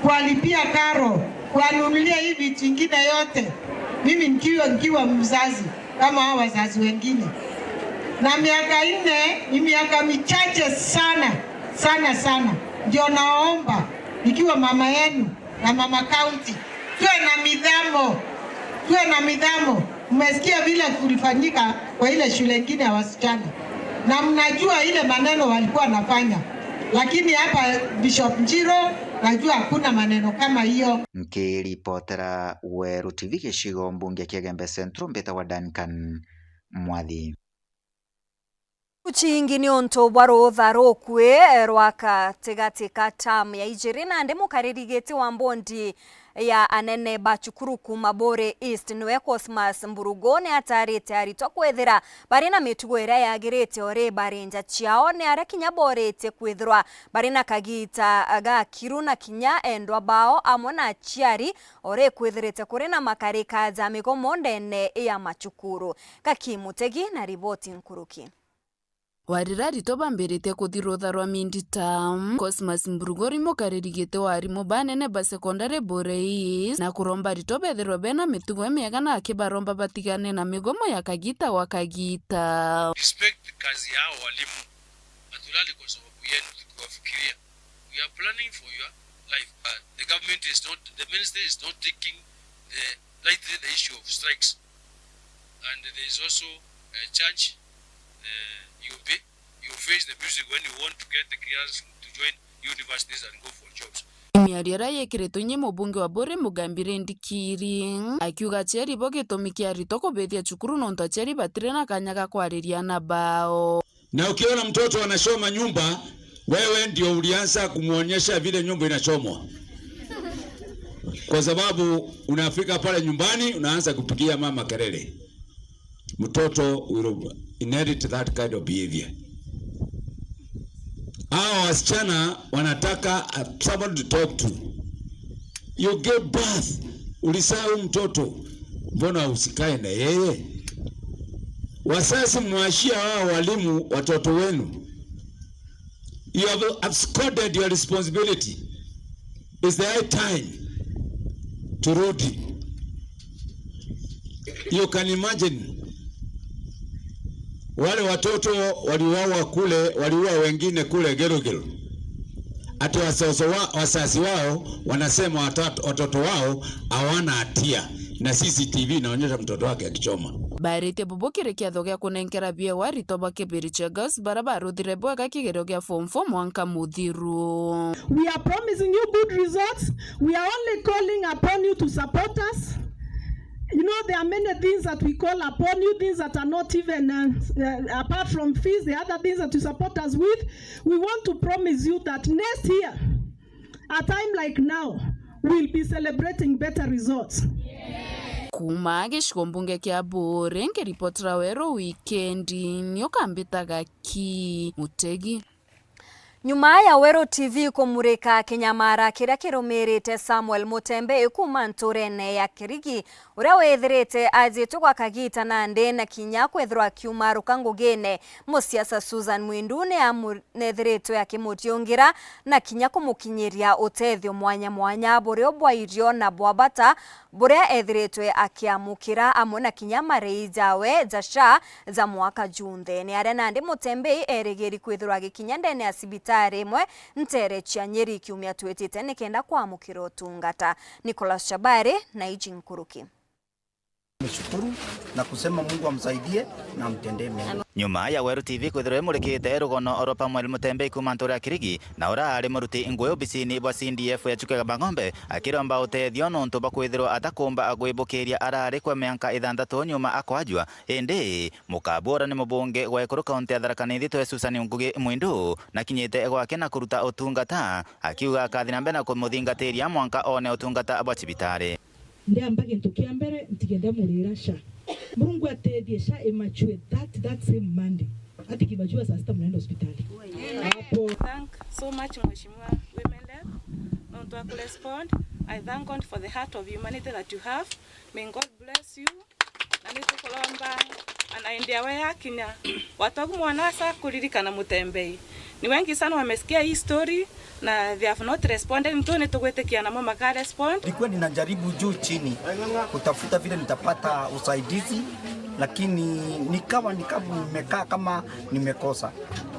kuwalipia karo, kuwanunulia hii vitu ingine yote. Mimi nikiwa, nikiwa mzazi kama hao wazazi wengine, na miaka nne ni miaka michache sana, sana, sana. Ndio naomba nikiwa mama yenu na mama county, tuwe na midhamo, tuwe na midhamo. Mmesikia vile kulifanyika kwa ile shule ingine ya wasichana, na mnajua ile maneno walikuwa wanafanya, lakini hapa Bishop Njiro najua hakuna maneno kama hiyo. Nkiripotera Weru T V gicigo mbunge kia Igembe Central, mbitagwa Duncan Mwathi. Ruchingi ni untu bwa ruutha rukui rwa gatigati ka term ya ijiri, nandi mukariri giti wa mbondi ya anene ba cukuru kuuma Bore East niwe Cosmas Mburugu ni atarite aritwa kwithira bari na mitugo iria yagirite ori bari nja ciao, ni aria kinya boritie kwithirwa bari na kagiita gakiru na kinya endwa bao amwe na aciari ori kwithirite kuri na makarika ja migomo ndene ya macukuru. Kaki Mutegi na riboti nkuruki. Warira aritwa bambiritie kuthi rutha rwa mid term, Cosmas Mburugori, mukariri giti wa arimu banene ba secondary Bore East, na kuromba aritwa bethirwe bena mitugo imiega na akibaromba batigane na migomo ya kagita gwa kagita. Respect kazi yao walimu. Hatulali kwa sababu yenu tukiwafikiria. We are planning for your life. Uh, the government is not, the ministry is not taking the, lightly the issue of strikes. And there is also a chance, uh, you'll be, you face the music when you want to get the clearance to join universities and go for jobs. Miario iria yekiritwe inye mubunge wa Bore Mugambi Rendi Kiri akiuga aciari bo gitumi kia aritwa kubithia cukuru nontu aciari batiri na kanya ga kwariria aana bao. Na ukiona mtoto anachoma nyumba, wewe ndio ulianza kumwonyesha vile nyumba inachomwa. Kwa sababu unafika pale nyumbani, unaanza kupigia mama kelele. mtoto will inherit that kind of behavior. Hawa wasichana wanataka, uh, someone to talk to. You gave birth, ulizaa huyu mtoto, mbona usikae na yeye? Wazazi, mwachia hawa walimu watoto wenu. You have absconded your responsibility. It's the high time turudi. You can imagine wale watoto waliuawa kule, waliua wengine kule Gilgil. Ati wazazi wa-, wazazi wao wanasema watat-, watoto wao hawana hatia, na C C T V inaonyesha mtoto wake akichoma. Baaritie bubu kiri kiatho gia kunenkera biewa aritwa ba Kibirichia Girls baria baruthire bwega kigerio gia form four mwanka muthiru. We are promising you good results. We are only calling upon you to support us. You know, there are many things that we call upon you, things that are not even, uh, uh, apart from fees, the other things that you support us with. We want to promise you that next year, a time like now, we'll be celebrating better results. Kuuma gicigo mbunge kia Buuri, nkiripotera Weru Wikendi, ni ukambitaga ki Mutegi. Nyuma ya Weru T V kumurika kinyamara kiria kirumirite Samuel Mutembei kuuma nturene ya Kirigi, uria withirite ajitwe gwa kagiita nandi na kinya kwithirwa akiumaruka ngugine, musiasa Susan Mwindu ni amu-, nethiritwe akimuriungira na kinya kumukinyiria utethio mwanya mwanya, burio bwa irio na bwa bata, buria ethiritwe akiamukira, amwe na kinya marei jawe ja SHA ja mwaka junthe. Ni aria nandi Mutembei erigiri kwithirwa agikinya ndene ya cibitari imwe ntere cia Nyeri kiumia twitite nikenda kwamukira utungata. Nicholas Chabari na iji nkuruki. Nishukuru na kusema Mungu amsaidie na amtendee mema. Nyuma ya Weru T V kwithirwa imurikite rugono rwa Samuel Mutembei kuuma nture ya Kirigi, na ura ari muruti ngui obisini bwa C D F ya Chuka Igamba Ng'ombe, akiromba utethio nontu bwa kwithirwa atakumba agwibukiria arari kwa mianka ithanthatu nyuma akwajua. Indi mukabu ura ni mubunge wa Ekuru kaunti ya Tharaka Nithi twe Susan Ngugi Mwindu, na kinyite gwake na kuruta utungata, akiuga akathi na mbere na kumuthingatiria mwanka one utungata bwa cibitari. Ndiamba gintu kia mbere, ntige ndamurira SHA. Murungu atethie SHA imature that, that same Monday. Ati kibajua saa sita mnaenda hospitali. Amen. Hapo. Thank so much, Mheshimiwa Women Rep. Nontu wa kurespond. I thank God for the heart of humanity that you have. May God bless you. Na nitukuromba, ana indi awe yakinya, watogu mwana asa kuririkana Mutembei. Ni wengi sana wamesikia hii story na they have not responded. Ntu nitugwitikia namo maka respond. Nilikuwa ninajaribu juu chini kutafuta vile nitapata usaidizi, lakini nikawa, nikawa nimekaa kama nimekosa.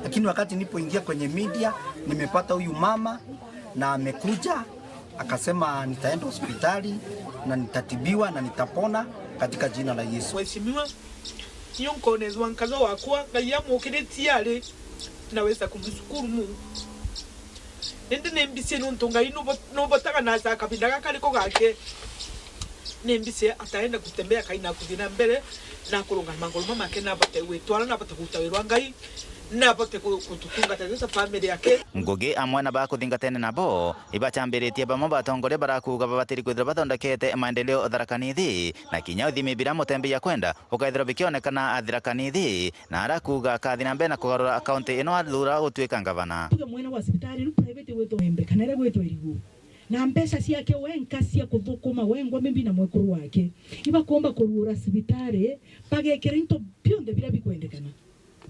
Lakini wakati nilipoingia kwenye media, nimepata huyu mama na amekuja, akasema, "Nitaenda hospitali na nitatibiwa na nitapona katika jina la Yesu." Mheshimiwa, nio nkonethwa nkatho wakwa, Ngai amukiritie ari, naweza kumshukuru Mungu. Indi ni mbicie nontu Ngai nubo-, nubotaga na aca kavinda gaka niko gake. Ni mbicie ataenda kutembea kai na kuthi na mbere na kurunga maguru mamake na abote gwitwara na abote kuruta wira wa Ngai. Na abote ku-, gututungata ta family yake. Ngugi amwe na bakuthingatene nabo, ibachambiritie bamwe batongoria barakuga babatiri kwithirwa bathondekete maendeleo Tharaka Nithi, na kinya uthimi bira Mutembei akwenda ukaithirwa bikionekana Tharaka Nithi, na arakuga akathi na mbere na kugarura kaunti ino athura gutuika ngavana. Tuge mwene wa cibitari, riu private gwitwa Embe, kana iria gwitwa Irigu. Na mbeca ciake wenka cia kuthukuma wengwa maybe na mwekuru wake. Ibakomba kurura cibitari, bagekira into bionthe biria bikwendekana.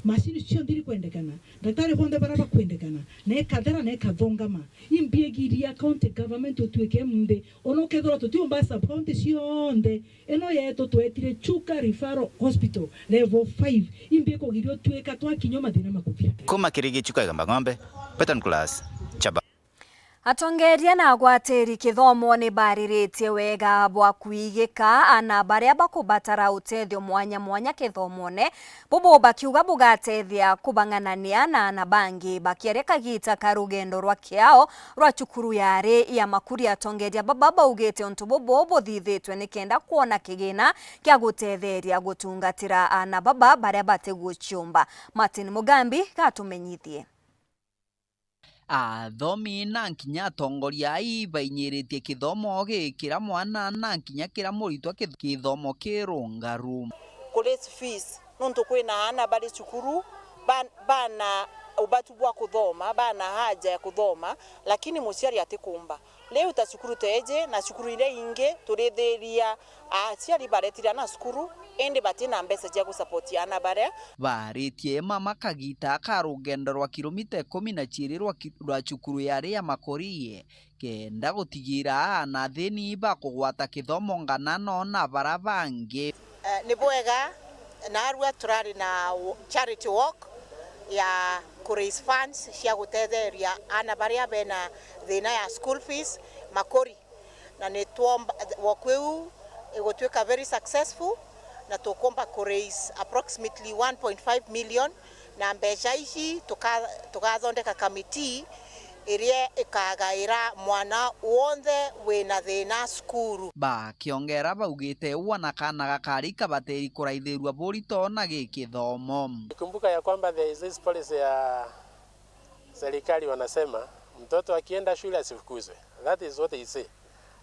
Macini cionthe iri kwendekana, ndagitari bonthe baria bakwendekana, na ikathera na ikathongama. Imbigiria county government utuike munthi, ona ukethirwa tutiumba sub county cionthe, ino yetu twetire Chuka Referral Hospital level five, imbi kugiria utuika twakinya mathina makuthira. Kuma Kirigi, Chuka Igamba Ng'ombe, Peter Nicholas, Chaba. Atongeria na agwatiri kithomo ni bariritie wega bwa kuigika ana baria bakubatara utethio mwanya mwanya kithomone, bubu bakiuga bugatethia kubang'anania na ana bangi. Bakiaria kagita ka rugendo rwa kiao rwa cukuru yari ya Makuri, atongeria baba baugite untu bubu buthithitwe nikenda kwona kigina kia gutetheria gutungatira ana baba baria batiguciumba. Martin Mugambi gatumenyithie. Athomi na nkinya atongoria ai bainyiritie kithomo gikira mwana na nkinya kira muritwa kith-, kithomo kirungaru. Ku raise fees, nontu kwina aana bari cukuru, ba-, bana ubatu bwa kuthoma, bana haja ya kuthoma, lakini muciari atikumba. Riu ta cukuru ta iji na cukuru iria ingi, turithiria aciari baretire aana cukuru, indi batina mbeca cia gusupport aana baria. Baaritie mama kagita ka rugendo rwa kilomita ikumi na ciiri rwa ki-, rwa cukuru yari ya Makorie, kenda gutigira aana athini bakugwata kithomo nganano na bara bangi. Eh, ni bwega, narua turari na w-, charity walk ya ku raise funds cia gutetheria aana baria bena thina ya school fees Makori, na ni twomba walk iu igutwika very successful, na tukumba ku raise approximately one point five million, na mbeca ici tuka-, tugathondeka kamiti iria ikagaira mwana wonthe wina thina cukuru. Bakiongera baugite uu ona kaana gakari kabateri kuraithirua burito na gikithomo. Kumbuka ya kwamba there is this policy ya serikali wanasema mtoto akienda shule asifukuzwe. That is what they say.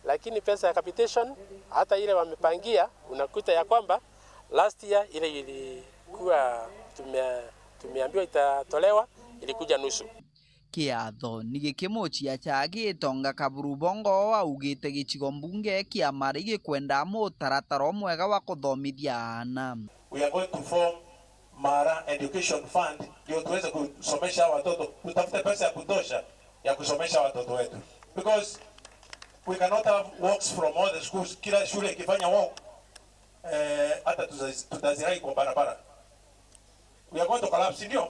Lakini pesa ya capitation, hata ile wamepangia, unakuta ya kwamba last year ile ilikuwa tume-, tumeambiwa itatolewa, ilikuja nusu. Kiatho ni gikimucia cha gitonga Kaburu Bongo augite gicigo mbunge kia Mara gikwenda mutaratara umwega wa kuthomithia aana. We are going to form Mara Education Fund ndio tuweze kusomesha watoto, tutafute pesa ya kutosha ya kusomesha watoto wetu, because we cannot have walks from all the schools. Kila shule ikifanya walk, eh, hata tutazi-, tutazirai kwa barabara. We are going to collapse, ndio?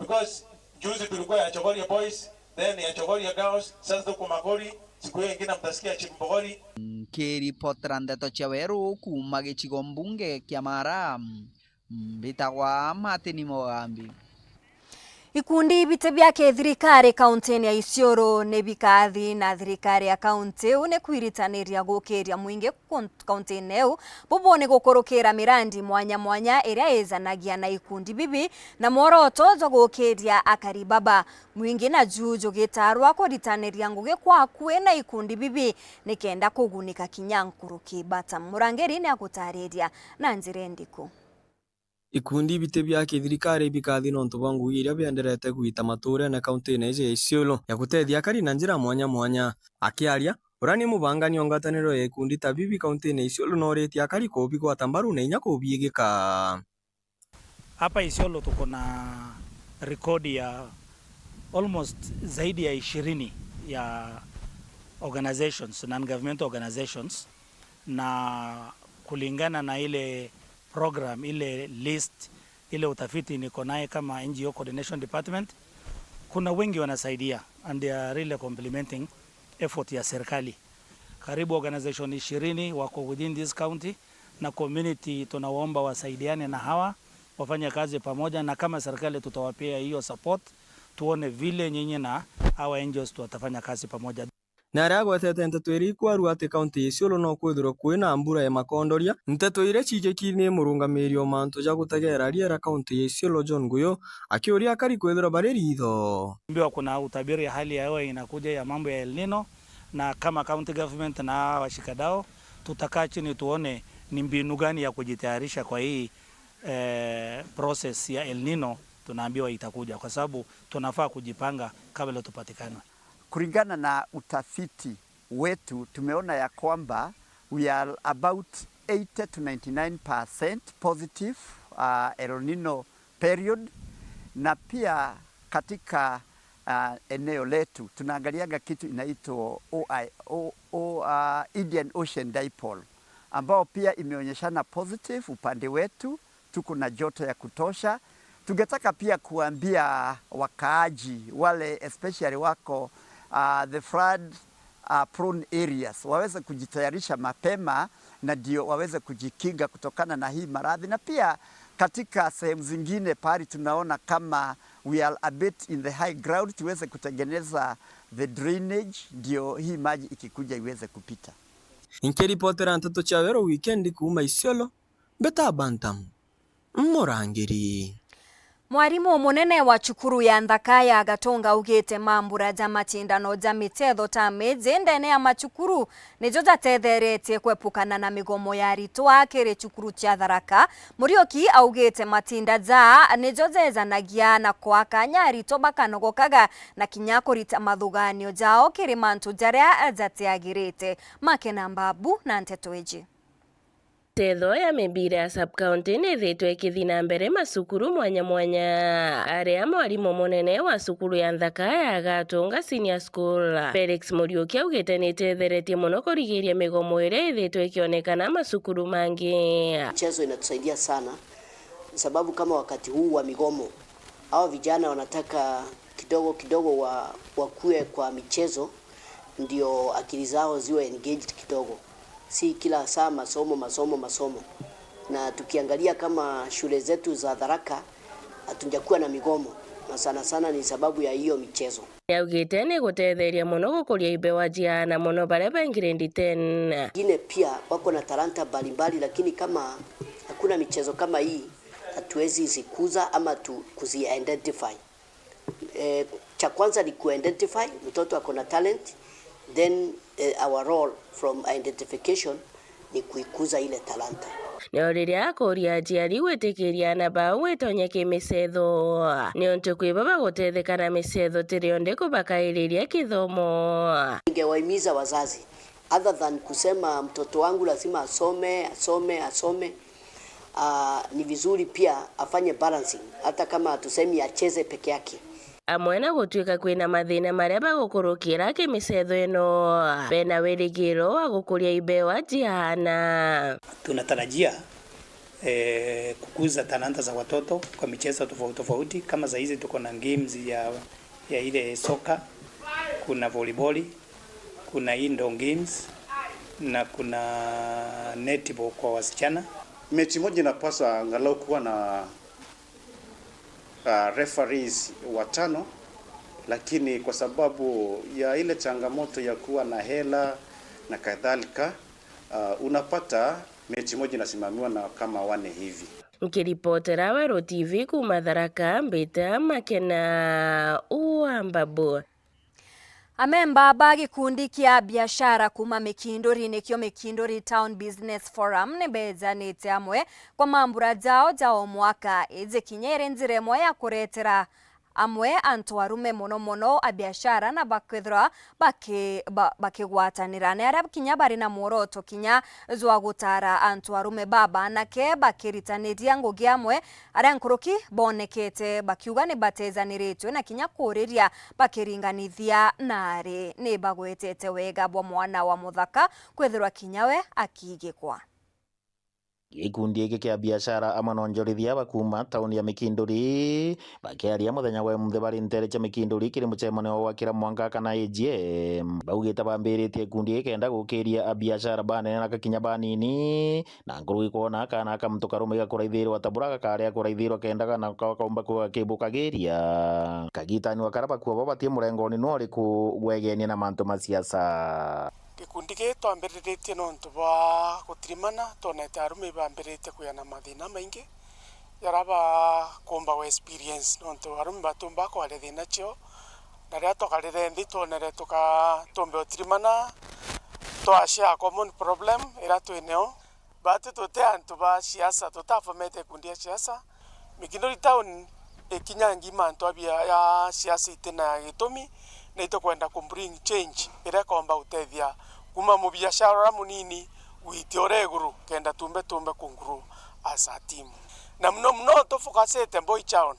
Because juzi tulikuwa ya Chogoria Boys, then ya Chogoria Girls, sasa tuko Magori, siku hiyo ingine mtasikia Chimbogori. Nkiripotera ndeto cia weru kuuma gicigo mbunge kia Mara, mbitagwa Martin Mogambi. Ikundi biti bia kithirikari kauntiine ya Isiolo ni bikathi na thirikari ya kaunti iu ni kwiritaniria gukiria mwingi kun-, kauntiine iu bubone gukurukira mirandi mwanya mwanya iria ijanagia na ikundi bibi na mworoto jwa gukiria akari baba. Mwingi naju jugitarwa kuritaniria ngugi kwa akui na ikundi bibi nikenda kugunika kinya nkuruki. Bata Murangiri ni agutariria na njira indiku. Ikundi biti bia kithirikari bikathi nontu bwa ngugi iria bienderete gwita matuurene kauntiine iji ya Isiolo ya gutethia akari na njira mwanya mwanya. Akiaria, uria ni mubangani o ngwataniro ya ikundi ta bibi kauntiine ya Isiolo, nooritie akari kubigwata mbaru na inya kubiigika. Hapa Isiolo tuko na rekodi ya almost zaidi ya ishirini ya organizations, non-governmental organizations, na kulingana na ile program, ile list, ile utafiti niko naye kama N G O Coordination Department, kuna wengi wanasaidia and they are really complimenting effort ya serikali. Karibu organization ishirini wako within this county, na community tunawaomba wasaidiane na hawa, wafanye kazi pamoja, na kama serikali tutawapea hiyo support, tuone vile nyinyi na hawa N G Os tutafanya kazi pamoja. Na aria agwetete nteto iria ikwarua ati kaunti ya Isiolo no kwithirwe kwina mbura ya makondoria, nteto iria ciijiki ni murungamiri o mantu ja gutegera riera kaunti ya Isiolo John Nguyu, akiuria akari kwithirwa bari ritho. Ambiwa kuna utabiri ya hali ya hewa inakuja ya mambo ya El Nino, na kama county government na hawa washikadau, tutakaa chini tuone ni mbinu gani ya kujitayarisha kwa hii, eh, process ya El Nino tunaambiwa itakuja, kwa sababu tunafaa kujipanga kabla tupatikane. Kulingana na utafiti wetu, tumeona ya kwamba we are about eighty to ninety-nine percent positive, uh, El Nino period, na pia katika, uh, eneo letu tunaangaliaga kitu inaitwa O I, O, O, uh, Indian Ocean Dipole, ambao pia imeonyeshana positive upande wetu, tuko na joto ya kutosha. Tungetaka pia kuambia wakaaji wale especially wako, uh, the flood, uh, prone areas, waweze kujitayarisha mapema na ndio waweze kujikinga kutokana na hii maradhi, na pia katika sehemu zingine pahali tunaona kama we are a bit in the high ground, tuweze kutengeneza the drainage ndio hii maji ikikuja iweze kupita. Nkiripotera nteto cia Weru Weekend kuuma Isiolo, mbita Bantam Murangiri. Mwarimu munene wa cukuru ya nthaka ya Gatunga augite mambura ja macindano ja michetho ta miji ndene ya macukuru nijo jatetheretie kwepukana na migomo ya aritwa kiri cukuru cia Tharaka. Muriuki augite matinda ja nijo jejanagia na kwaa kanya aritwa bakanogokaga na kinya kurita mathuganio jao kiri mantu jaria jatiagirite. Make na Mbabu na nteto iji. Michetho ya mibira ya sub-county nithitwe ikithi na mbere macukuru mwanya mwanya, aria mwarimu munene wa cukuru ya nthaka ya Gatunga Senior School, Felix Muriuki augite nitetheretie mono kurigiria migomo iria ithitwe ikionekana macukuru mangi. Michezo inatusaidia sana, sababu kama wakati huu wa migomo, hawa vijana wanataka kidogo kidogo wa-, wakue kwa michezo, ndio akili zao ziwe engaged kidogo, si kila saa masomo, masomo, masomo. Na tukiangalia kama shule zetu za Tharaka, hatujakuwa na migomo, na sana sana ni sababu ya hiyo michezo. Niaugite ni gutetheria mono gukuria ibewa cia aana mono baria ba grade ten. Wengine pia wako na talanta mbalimbali, lakini kama hakuna michezo kama hii, hatuwezi zikuza ama tu-, kuzi-identify. Eh, cha kwanza ni ku-identify mtoto ako na talent, then, eh, our role from identification ni kuikuza ile talanta. Nio riria akuria aciari gwitikiria aana bao gwitonye kimichetho, niuntu kwi bo bagutetheka na michetho ti rionthe kubakairiria kithomo. Ningewahimiza wazazi, other than kusema mtoto wangu lazima asome, asome, asome, ah, ni vizuri pia afanye balancing, hata kama hatusemi acheze peke yake. Amwe na gutwika kwina mathina maria bagukurukira kimichetho ino, bena wirigiro wa gukuria ibewa cia aana. Tunatarajia, eh, kukuza talanta za watoto kwa michezo tofauti tofauti. Kama saa hizi tuko na games ya, ya ile soka, kuna volleyball, kuna indoor games na kuna netball kwa wasichana. Mechi moja inapaswa angalau kuwa na, ah, referees watano, lakini kwa sababu ya ile changamoto ya kuwa na hela na kadhalika, ah, unapata mechi moja inasimamiwa na kama wane hivi. Nkiripotera Weru T V kuuma Tharaka, mbita Makena wa Mbabu. Amemba ba gikundi kia biashara kuuma Mikinduri, nikio Mikinduri Town Business Forum, ni bejanite amwe kwa mambura jao ja o mwaka. Iji kinya iri njira imwe ya kuretera amwe antu arume, mono mono a biashara, na bakethirwa baki-, ba-, bakigwatanira. Ni aria kinya bari na mworoto kinya jwa gutara antu arume baba anake bakiritaniria ngugi amwe, aria nkuruki bonekete bakiuga ni batejaniritwe na kinya kuriria bakiringanithia nari ni bagwetete wega bwa mwana wa muthaka kwithirwa kinya we akigikwa. Gikundi giki kia biashara amwe na onjorithia ba kuuma tauni ya Mikinduri bakiaria muthenya wa emunthe bari ntere cia Mikinduri kiri mucemanio wa gwakira mwanka kana A G M, baugite bambiritie gikundi giki kenda gukiria abiashara banene na gakinya banini, na nkuruki kwona kaana ka muntu karume gakuraithirwa ta bura gakaria kuraithirwa kenda kana kaumba kuga gakibukagiria. Kagitani wa karia bakua bo batie murengoni nu uriku gwegenia na mantu ma siasa. Gikundi gii twambiriritie nontu bwa gutirimana, twonete arume ibambiritie kwia na mathina maingi jaria bakumba ku experience, nontu arume batumba kwaria thina cio, na riria twakarire nthi twonere tuka-, tumbe utirimana, twa share common problem iria twi neo. Batu tuti antu ba siasa, tutafomete ikundi ya siasa. Mikinduri town ikinya ngima antu abia ya siasa itina gitumi, na itukwenda ku bring change iria ikomba gutethia kuma mubiashara uria munini gwitia uria iguru, kenda tumbe tumbe ku grow as a team. Na muno muno tufocusite boy child.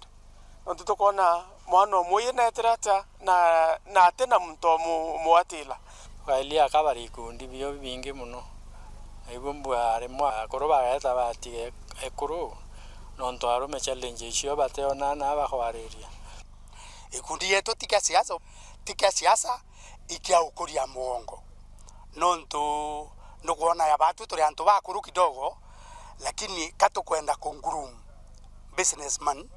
Nontu tukwona mwana umwe uyu neetire atia na, na ati na muntu umu-, umugwatira. Ukaelia akabara ikundi bio bibingi mono. Na ibu mbua rimwe akuru bageeta batiga ekuru, nontu arume challenge icio bateonaa na bakwariria. Ikundi yetu ti kia siasa, ti kia siasa, i kia ukuria mugongo. Nontu nukwona ya batu turi antu bakuru kidogo, lakini ka tukwenda ku groom businessman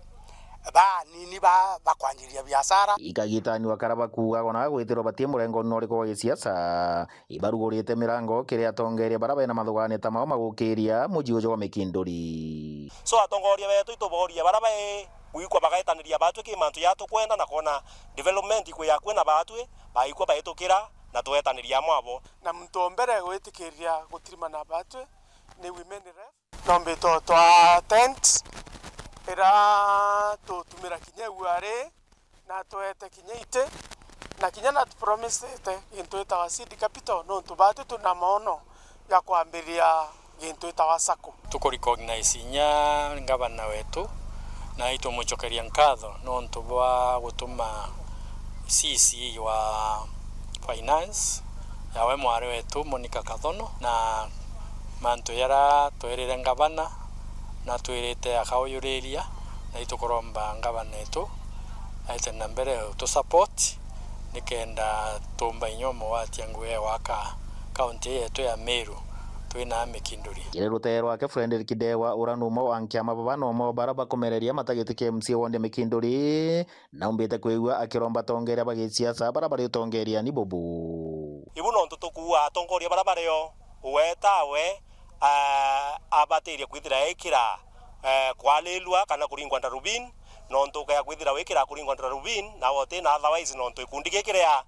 banini ba, bakwanjiria biashara. Ikagitani wa karia bakuuga ona gwitirwa batie murengoni na uriku wa gisiasa, ibarugurite mirango kiri atongeria baria bena mathugania ta mao magukiria muji uju wa Mikinduri. So atongoria betu ituboria baria bai Gwikwa bagaetaniria batwi ki mantu ja tukwenda na kwona development ikwi akui na batwi, baikwa baitukira na twetaniri amwe abo. Na muntu o mbere gwitikiria gutirimana batwi ni women ref. Nombite o twa tent ira tutumira kinya iu ari na tweete kinya iti, na kinya na tupromisete gintu gitawa seed capital, nontu baatu tuna maono ja kwambiria gintu gitawa sacco. Tuku recognize inya ngavana wetu, na itumucokeria nkatho nontu bwa gutuma C C wa finance yawe mwari wetu Monica Kathono, na mantu jaria twerire ngavana na twirite akauyuriria, na itukuromba ngavana etu aite na mbere utu support nikenda tumba inya umwe wa tia ngugi ya gwaka kaunti yetu ya Meru twina Mikinduri. Kiri rutee rwake, Frederick Ndewa, uria ni umwe wa nkiama baba na umwe wa bara bakumereria matagitikia M C A ward ya Mikinduri, naumbite kwigua akiromba atongeria ba gisiasa bara bari utongeriani bubu. Ibu nontu tukuua atongoria bara bario, uwe tawe, ah, abatirie kwithira ekira, eh, kwalilua kana kuringwa ndarubini, nontu ukaya kwithira wikira kuringwa ndarubini, nawe utina otherwise, nontu gikundi giki ria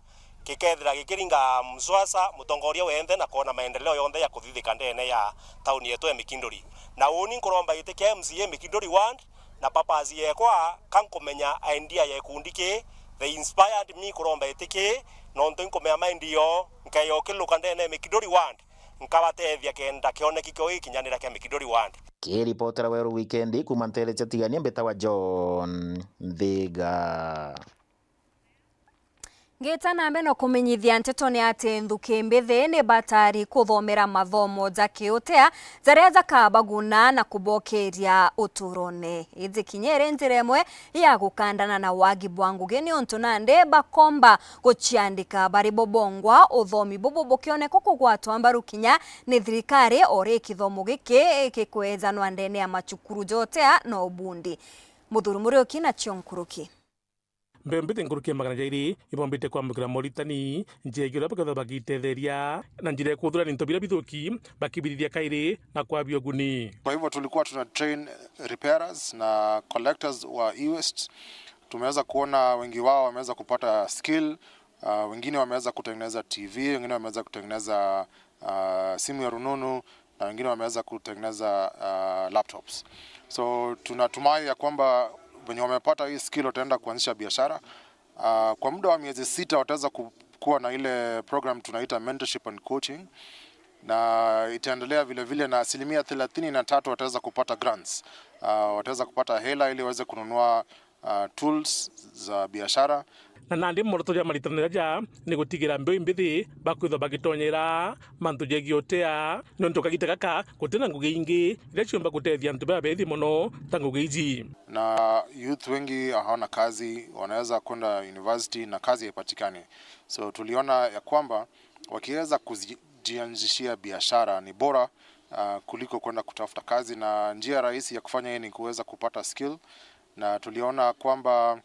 gikethira gikiringa mswasa mutongoria wenthe na kwona maendeleo yonthe ya kuthithika ndene ya tauni yetu ya Mikinduri. Na uni nkuromba giti kia M C A Mikinduri ward, na purpose yekwa ka nkumenya idea ya gikundi ki, they inspired me kuromba giti ki, nontu nkumenya mind yo nkeya ukiluka ndene ya Mikinduri ward, nkabatethia kenda kioneki kio gikinyanira kia Mikinduri ward. Kiripotera Weru Wikendi kuuma nteere cia Tigania, mbitawa John Nthiga. Ngita na mbere na kumenyithia nteto ni ati nthuki mbithi ni batari kuthomera mathomo ja kiutea jaria jakabaguna na kubokeria uturone. Iji kinya iri njira imwe ya gukandana na wagi bwa ngugi, niuntu nandi bakomba guciandika bari bo bongwa, uthomi bubu bukioneka kugwatwa mbaru kinya ni thirikari, o ri kithomo giki gikwejanwa ndene ya macukuru ja utea na ubundi. Muthuri Muriuki nacio nkuruki. Mbeu mbithi nkuruki ya magana jairi ibombite kwambukira moritani, njira ingi uria bakethirwa bagitetheria na njira ya kuthurania into biria bithuki, bakibithithia kairi na kwabia uguni. Kwa hivyo tulikuwa tuna train repairers na collectors wa e-waste. Tumeweza kuona wengi wao wameweza kupata skill, ah, wengine wameweza kutengeneza T V, wengine wameweza kutengeneza ah, simu ya rununu, na wengine wameweza kutengeneza, ah, laptops. So tunatumai ya kwamba wenye wamepata hii skill wataenda kuanzisha biashara. Ah, kwa muda wa miezi sita wataweza ku-, kuwa na ile program tunaita mentorship and coaching, na itaendelea vile vile, na asilimia thelathini na tatu wataweza kupata grants. Ah, wataweza kupata hela ili waweze kununua ah, tools za biashara. Na nandi mworoto jwa maritano jaja ni gutigira mbeu imbithi bakwithwa bagitonyera mantu jegie utea, niuntu kagita gaka gutina ngugi ingi iria ciumba gutethia antu baba bethi mono ta ngugi iji. Na youth wengi hawana kazi, wanaweza kwenda university na kazi haipatikani. So tuliona ya kwamba wakiweza kujianzishia biashara ni bora, ah, kuliko kwenda kutafuta kazi, na njia rahisi ya kufanya hii ni kuweza kupata skill. Na tuliona kwamba,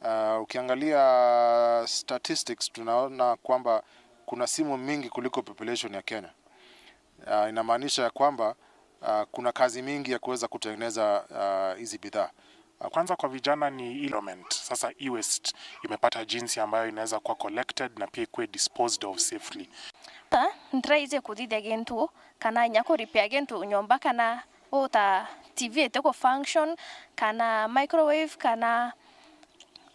ah, ukiangalia statistics, tunaona kwamba kuna simu mingi kuliko population ya Kenya. Ah, inamaanisha ya kwamba, ah, kuna kazi mingi ya kuweza kutengeneza, ah, hizi bidhaa. Ah, kwanza kwa vijana ni ile environment. Sasa e-waste imepata jinsi ambayo inaweza kuwa collected na pia ikuwe disposed of safely. Ah, ntiraize kuthithia gintu kana inya ku repair gintu nyomba kana uta T V iti ku function, kana microwave, kana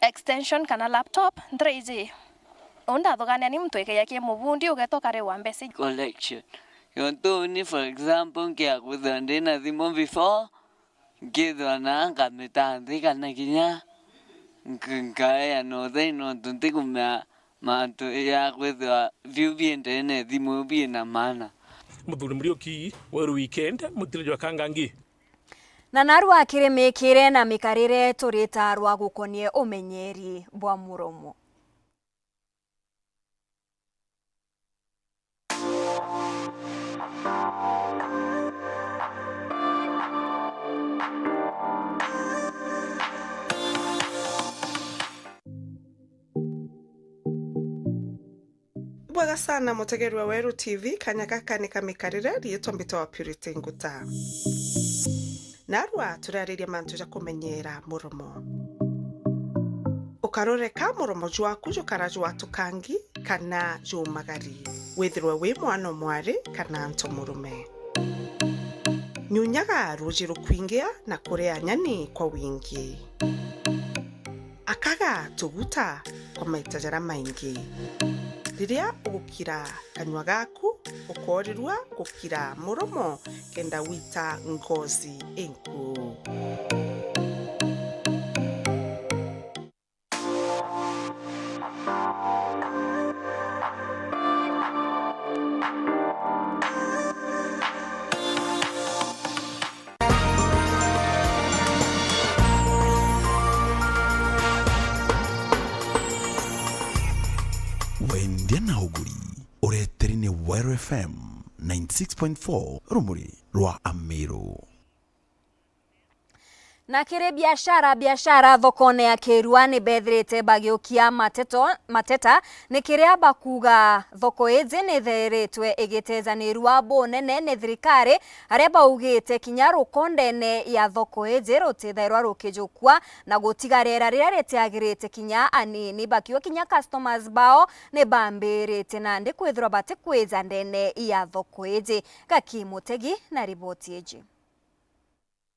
extension, kana laptop, ntiraizi. Uu ndathugania ni muntu ikeya ki mubundi, ugeta ukariwa mbeca. Collection. Yontu ni, for example, nkia kwithirwa ndina thimu before, nkithirwa na nkamita nthi kana kinya nk-, nkaea na utheri nontu ntikumea mantu ya kwithirwa biu bi ndene thimu iu bina maana. Muthuri Muriuki, Weru Weekend, mutiro jwa Kangangi. Na narua kiri mikire na mikarire turitarwa gukonie umenyeri bwa muromo. Bwega sana, mutegerwa Weru T V, kanya gaka ni kamikarire, riitwa mbitwa Purity Nguta. Narua turariria mantu ja kumenyeera muromo. Ukaroreka muromo jwaku jukara jwatukangi kana jumagari. Withirwe wi mwana o mwari kana nto murume. Nyunyaga ruuji rukwingia na kuria nyani kwa wingi. Akaga tuguta kwa maita jaria maingi. Riria ugukira kanua gaku, ukoorirua gukira muromo kenda wita ngozi inkuu. Wendia na uguri, ureteri ni Weru F M ninety six point four, rumuri rwa Amiru. Na kiri biashara, biashara thokone ya Kirua ni bethirite bagiukia mateto, mateta, ni kiria bakuuga thoko iji ni itheeritwe igitejanirua bunene ni thirikari, aria baugite kinya rukondene ya thoko iji rutithairwa rukijukua na gutiga riera riria ritiagirite kinya anini, bakiuga kinya customers bao ni bambirite nandi kwithirwa batikwija ndene ya thoko iji. Gaki Mutegi na riboti iji.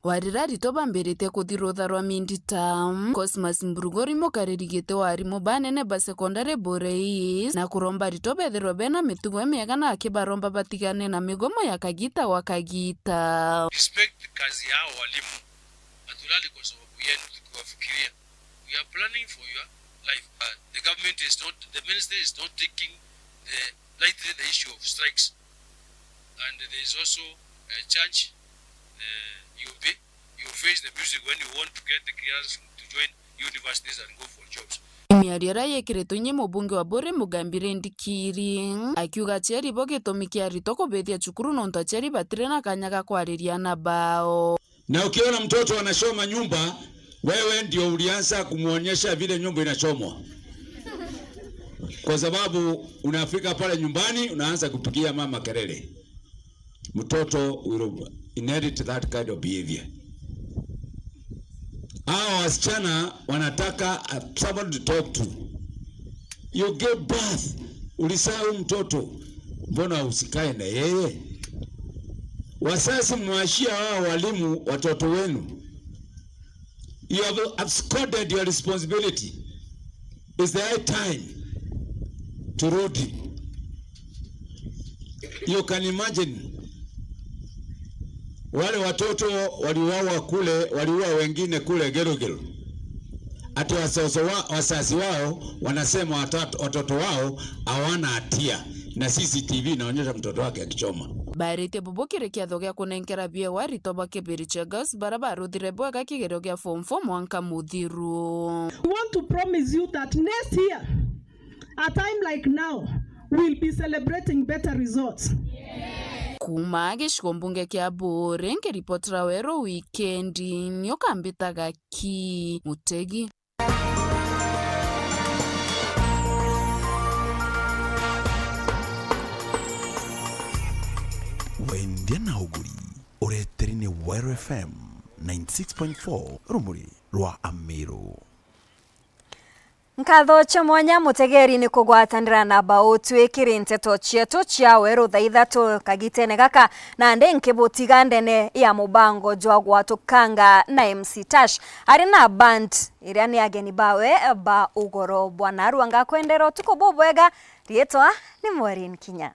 Warira aritwa bambiritie kuthi rutha rwa Mindi Town, Cosmas Mburugori, mukariri giti wa arimu banene ba secondary Buuri East, na kuromba aritwa bethirwe bena mitugo imiega na akibaromba batigane na migomo ya kagita gwa kagita. Respect kazi yao walimu. Hatulali kwa sababu yenu tukiwafikiria. We are planning for your life. Uh, the government is not, the minister is not taking the, lightly the issue of strikes. And there is also a chance, uh, you'll be, you face the music when you want to get the clearance to join universities and go for jobs. Miario iria yekiritwe inye mubunge wa Buuri Mugambi Rindikiri, akiuga aciari bo gitumi kia aritwa kubithia cukuru nontu aciari batiri na kanya ga kwariria ana bao. Na ukiona mtoto anachoma nyumba, wewe ndio ulianza kumwonyesha vile nyumba inachomwa. Kwa sababu unafika pale nyumbani, unaanza kupigia mama kelele. Mtoto will inherit that kind of behavior. Hao wasichana wanataka, uh, someone to talk to. You gave birth, ulizaa huyu mtoto, mbona usikae na yeye? Wazazi, mwachia hao walimu watoto wenu. You have absconded your responsibility. It's the high time turudi. You can imagine wale watoto waliuawa kule, waliua wengine kule Gilgil. Ati wazazi wa-, wazazi wao wanasema watat-, watoto wao hawana hatia, na C C T V inaonyesha mtoto wake akichoma. Baaritie bubu kiri kiatho gia kunenkera biewa aritwa ba Kibiriche Girls baria baruthire bwega kigerio gia form four mwanka muthiru. We want to promise you that next year, a time like now, we'll be celebrating better results. Kuuma gicigo mbunge kia Buuri, nkiripotera Weru Wikendi, ni ukambitaga ki Mutegi. Wendia na uguri, ureteri ni Weru F M ninety six point four, rumuri rwa Amiru. Nkatho cia mwanya Mutegeri ni kugwatanira na Bautwi kiri nteto cietu cia weru thaa ithatu kagitene gaka, nandi nkibutiga ndene ya mubango jwa gwatukanga na M C Tash ari na band iria ni ageni bawe ba ugoro. Bwana Arua, ngakwendera utuku bubwega. Riitwa ni Maureen Kinya.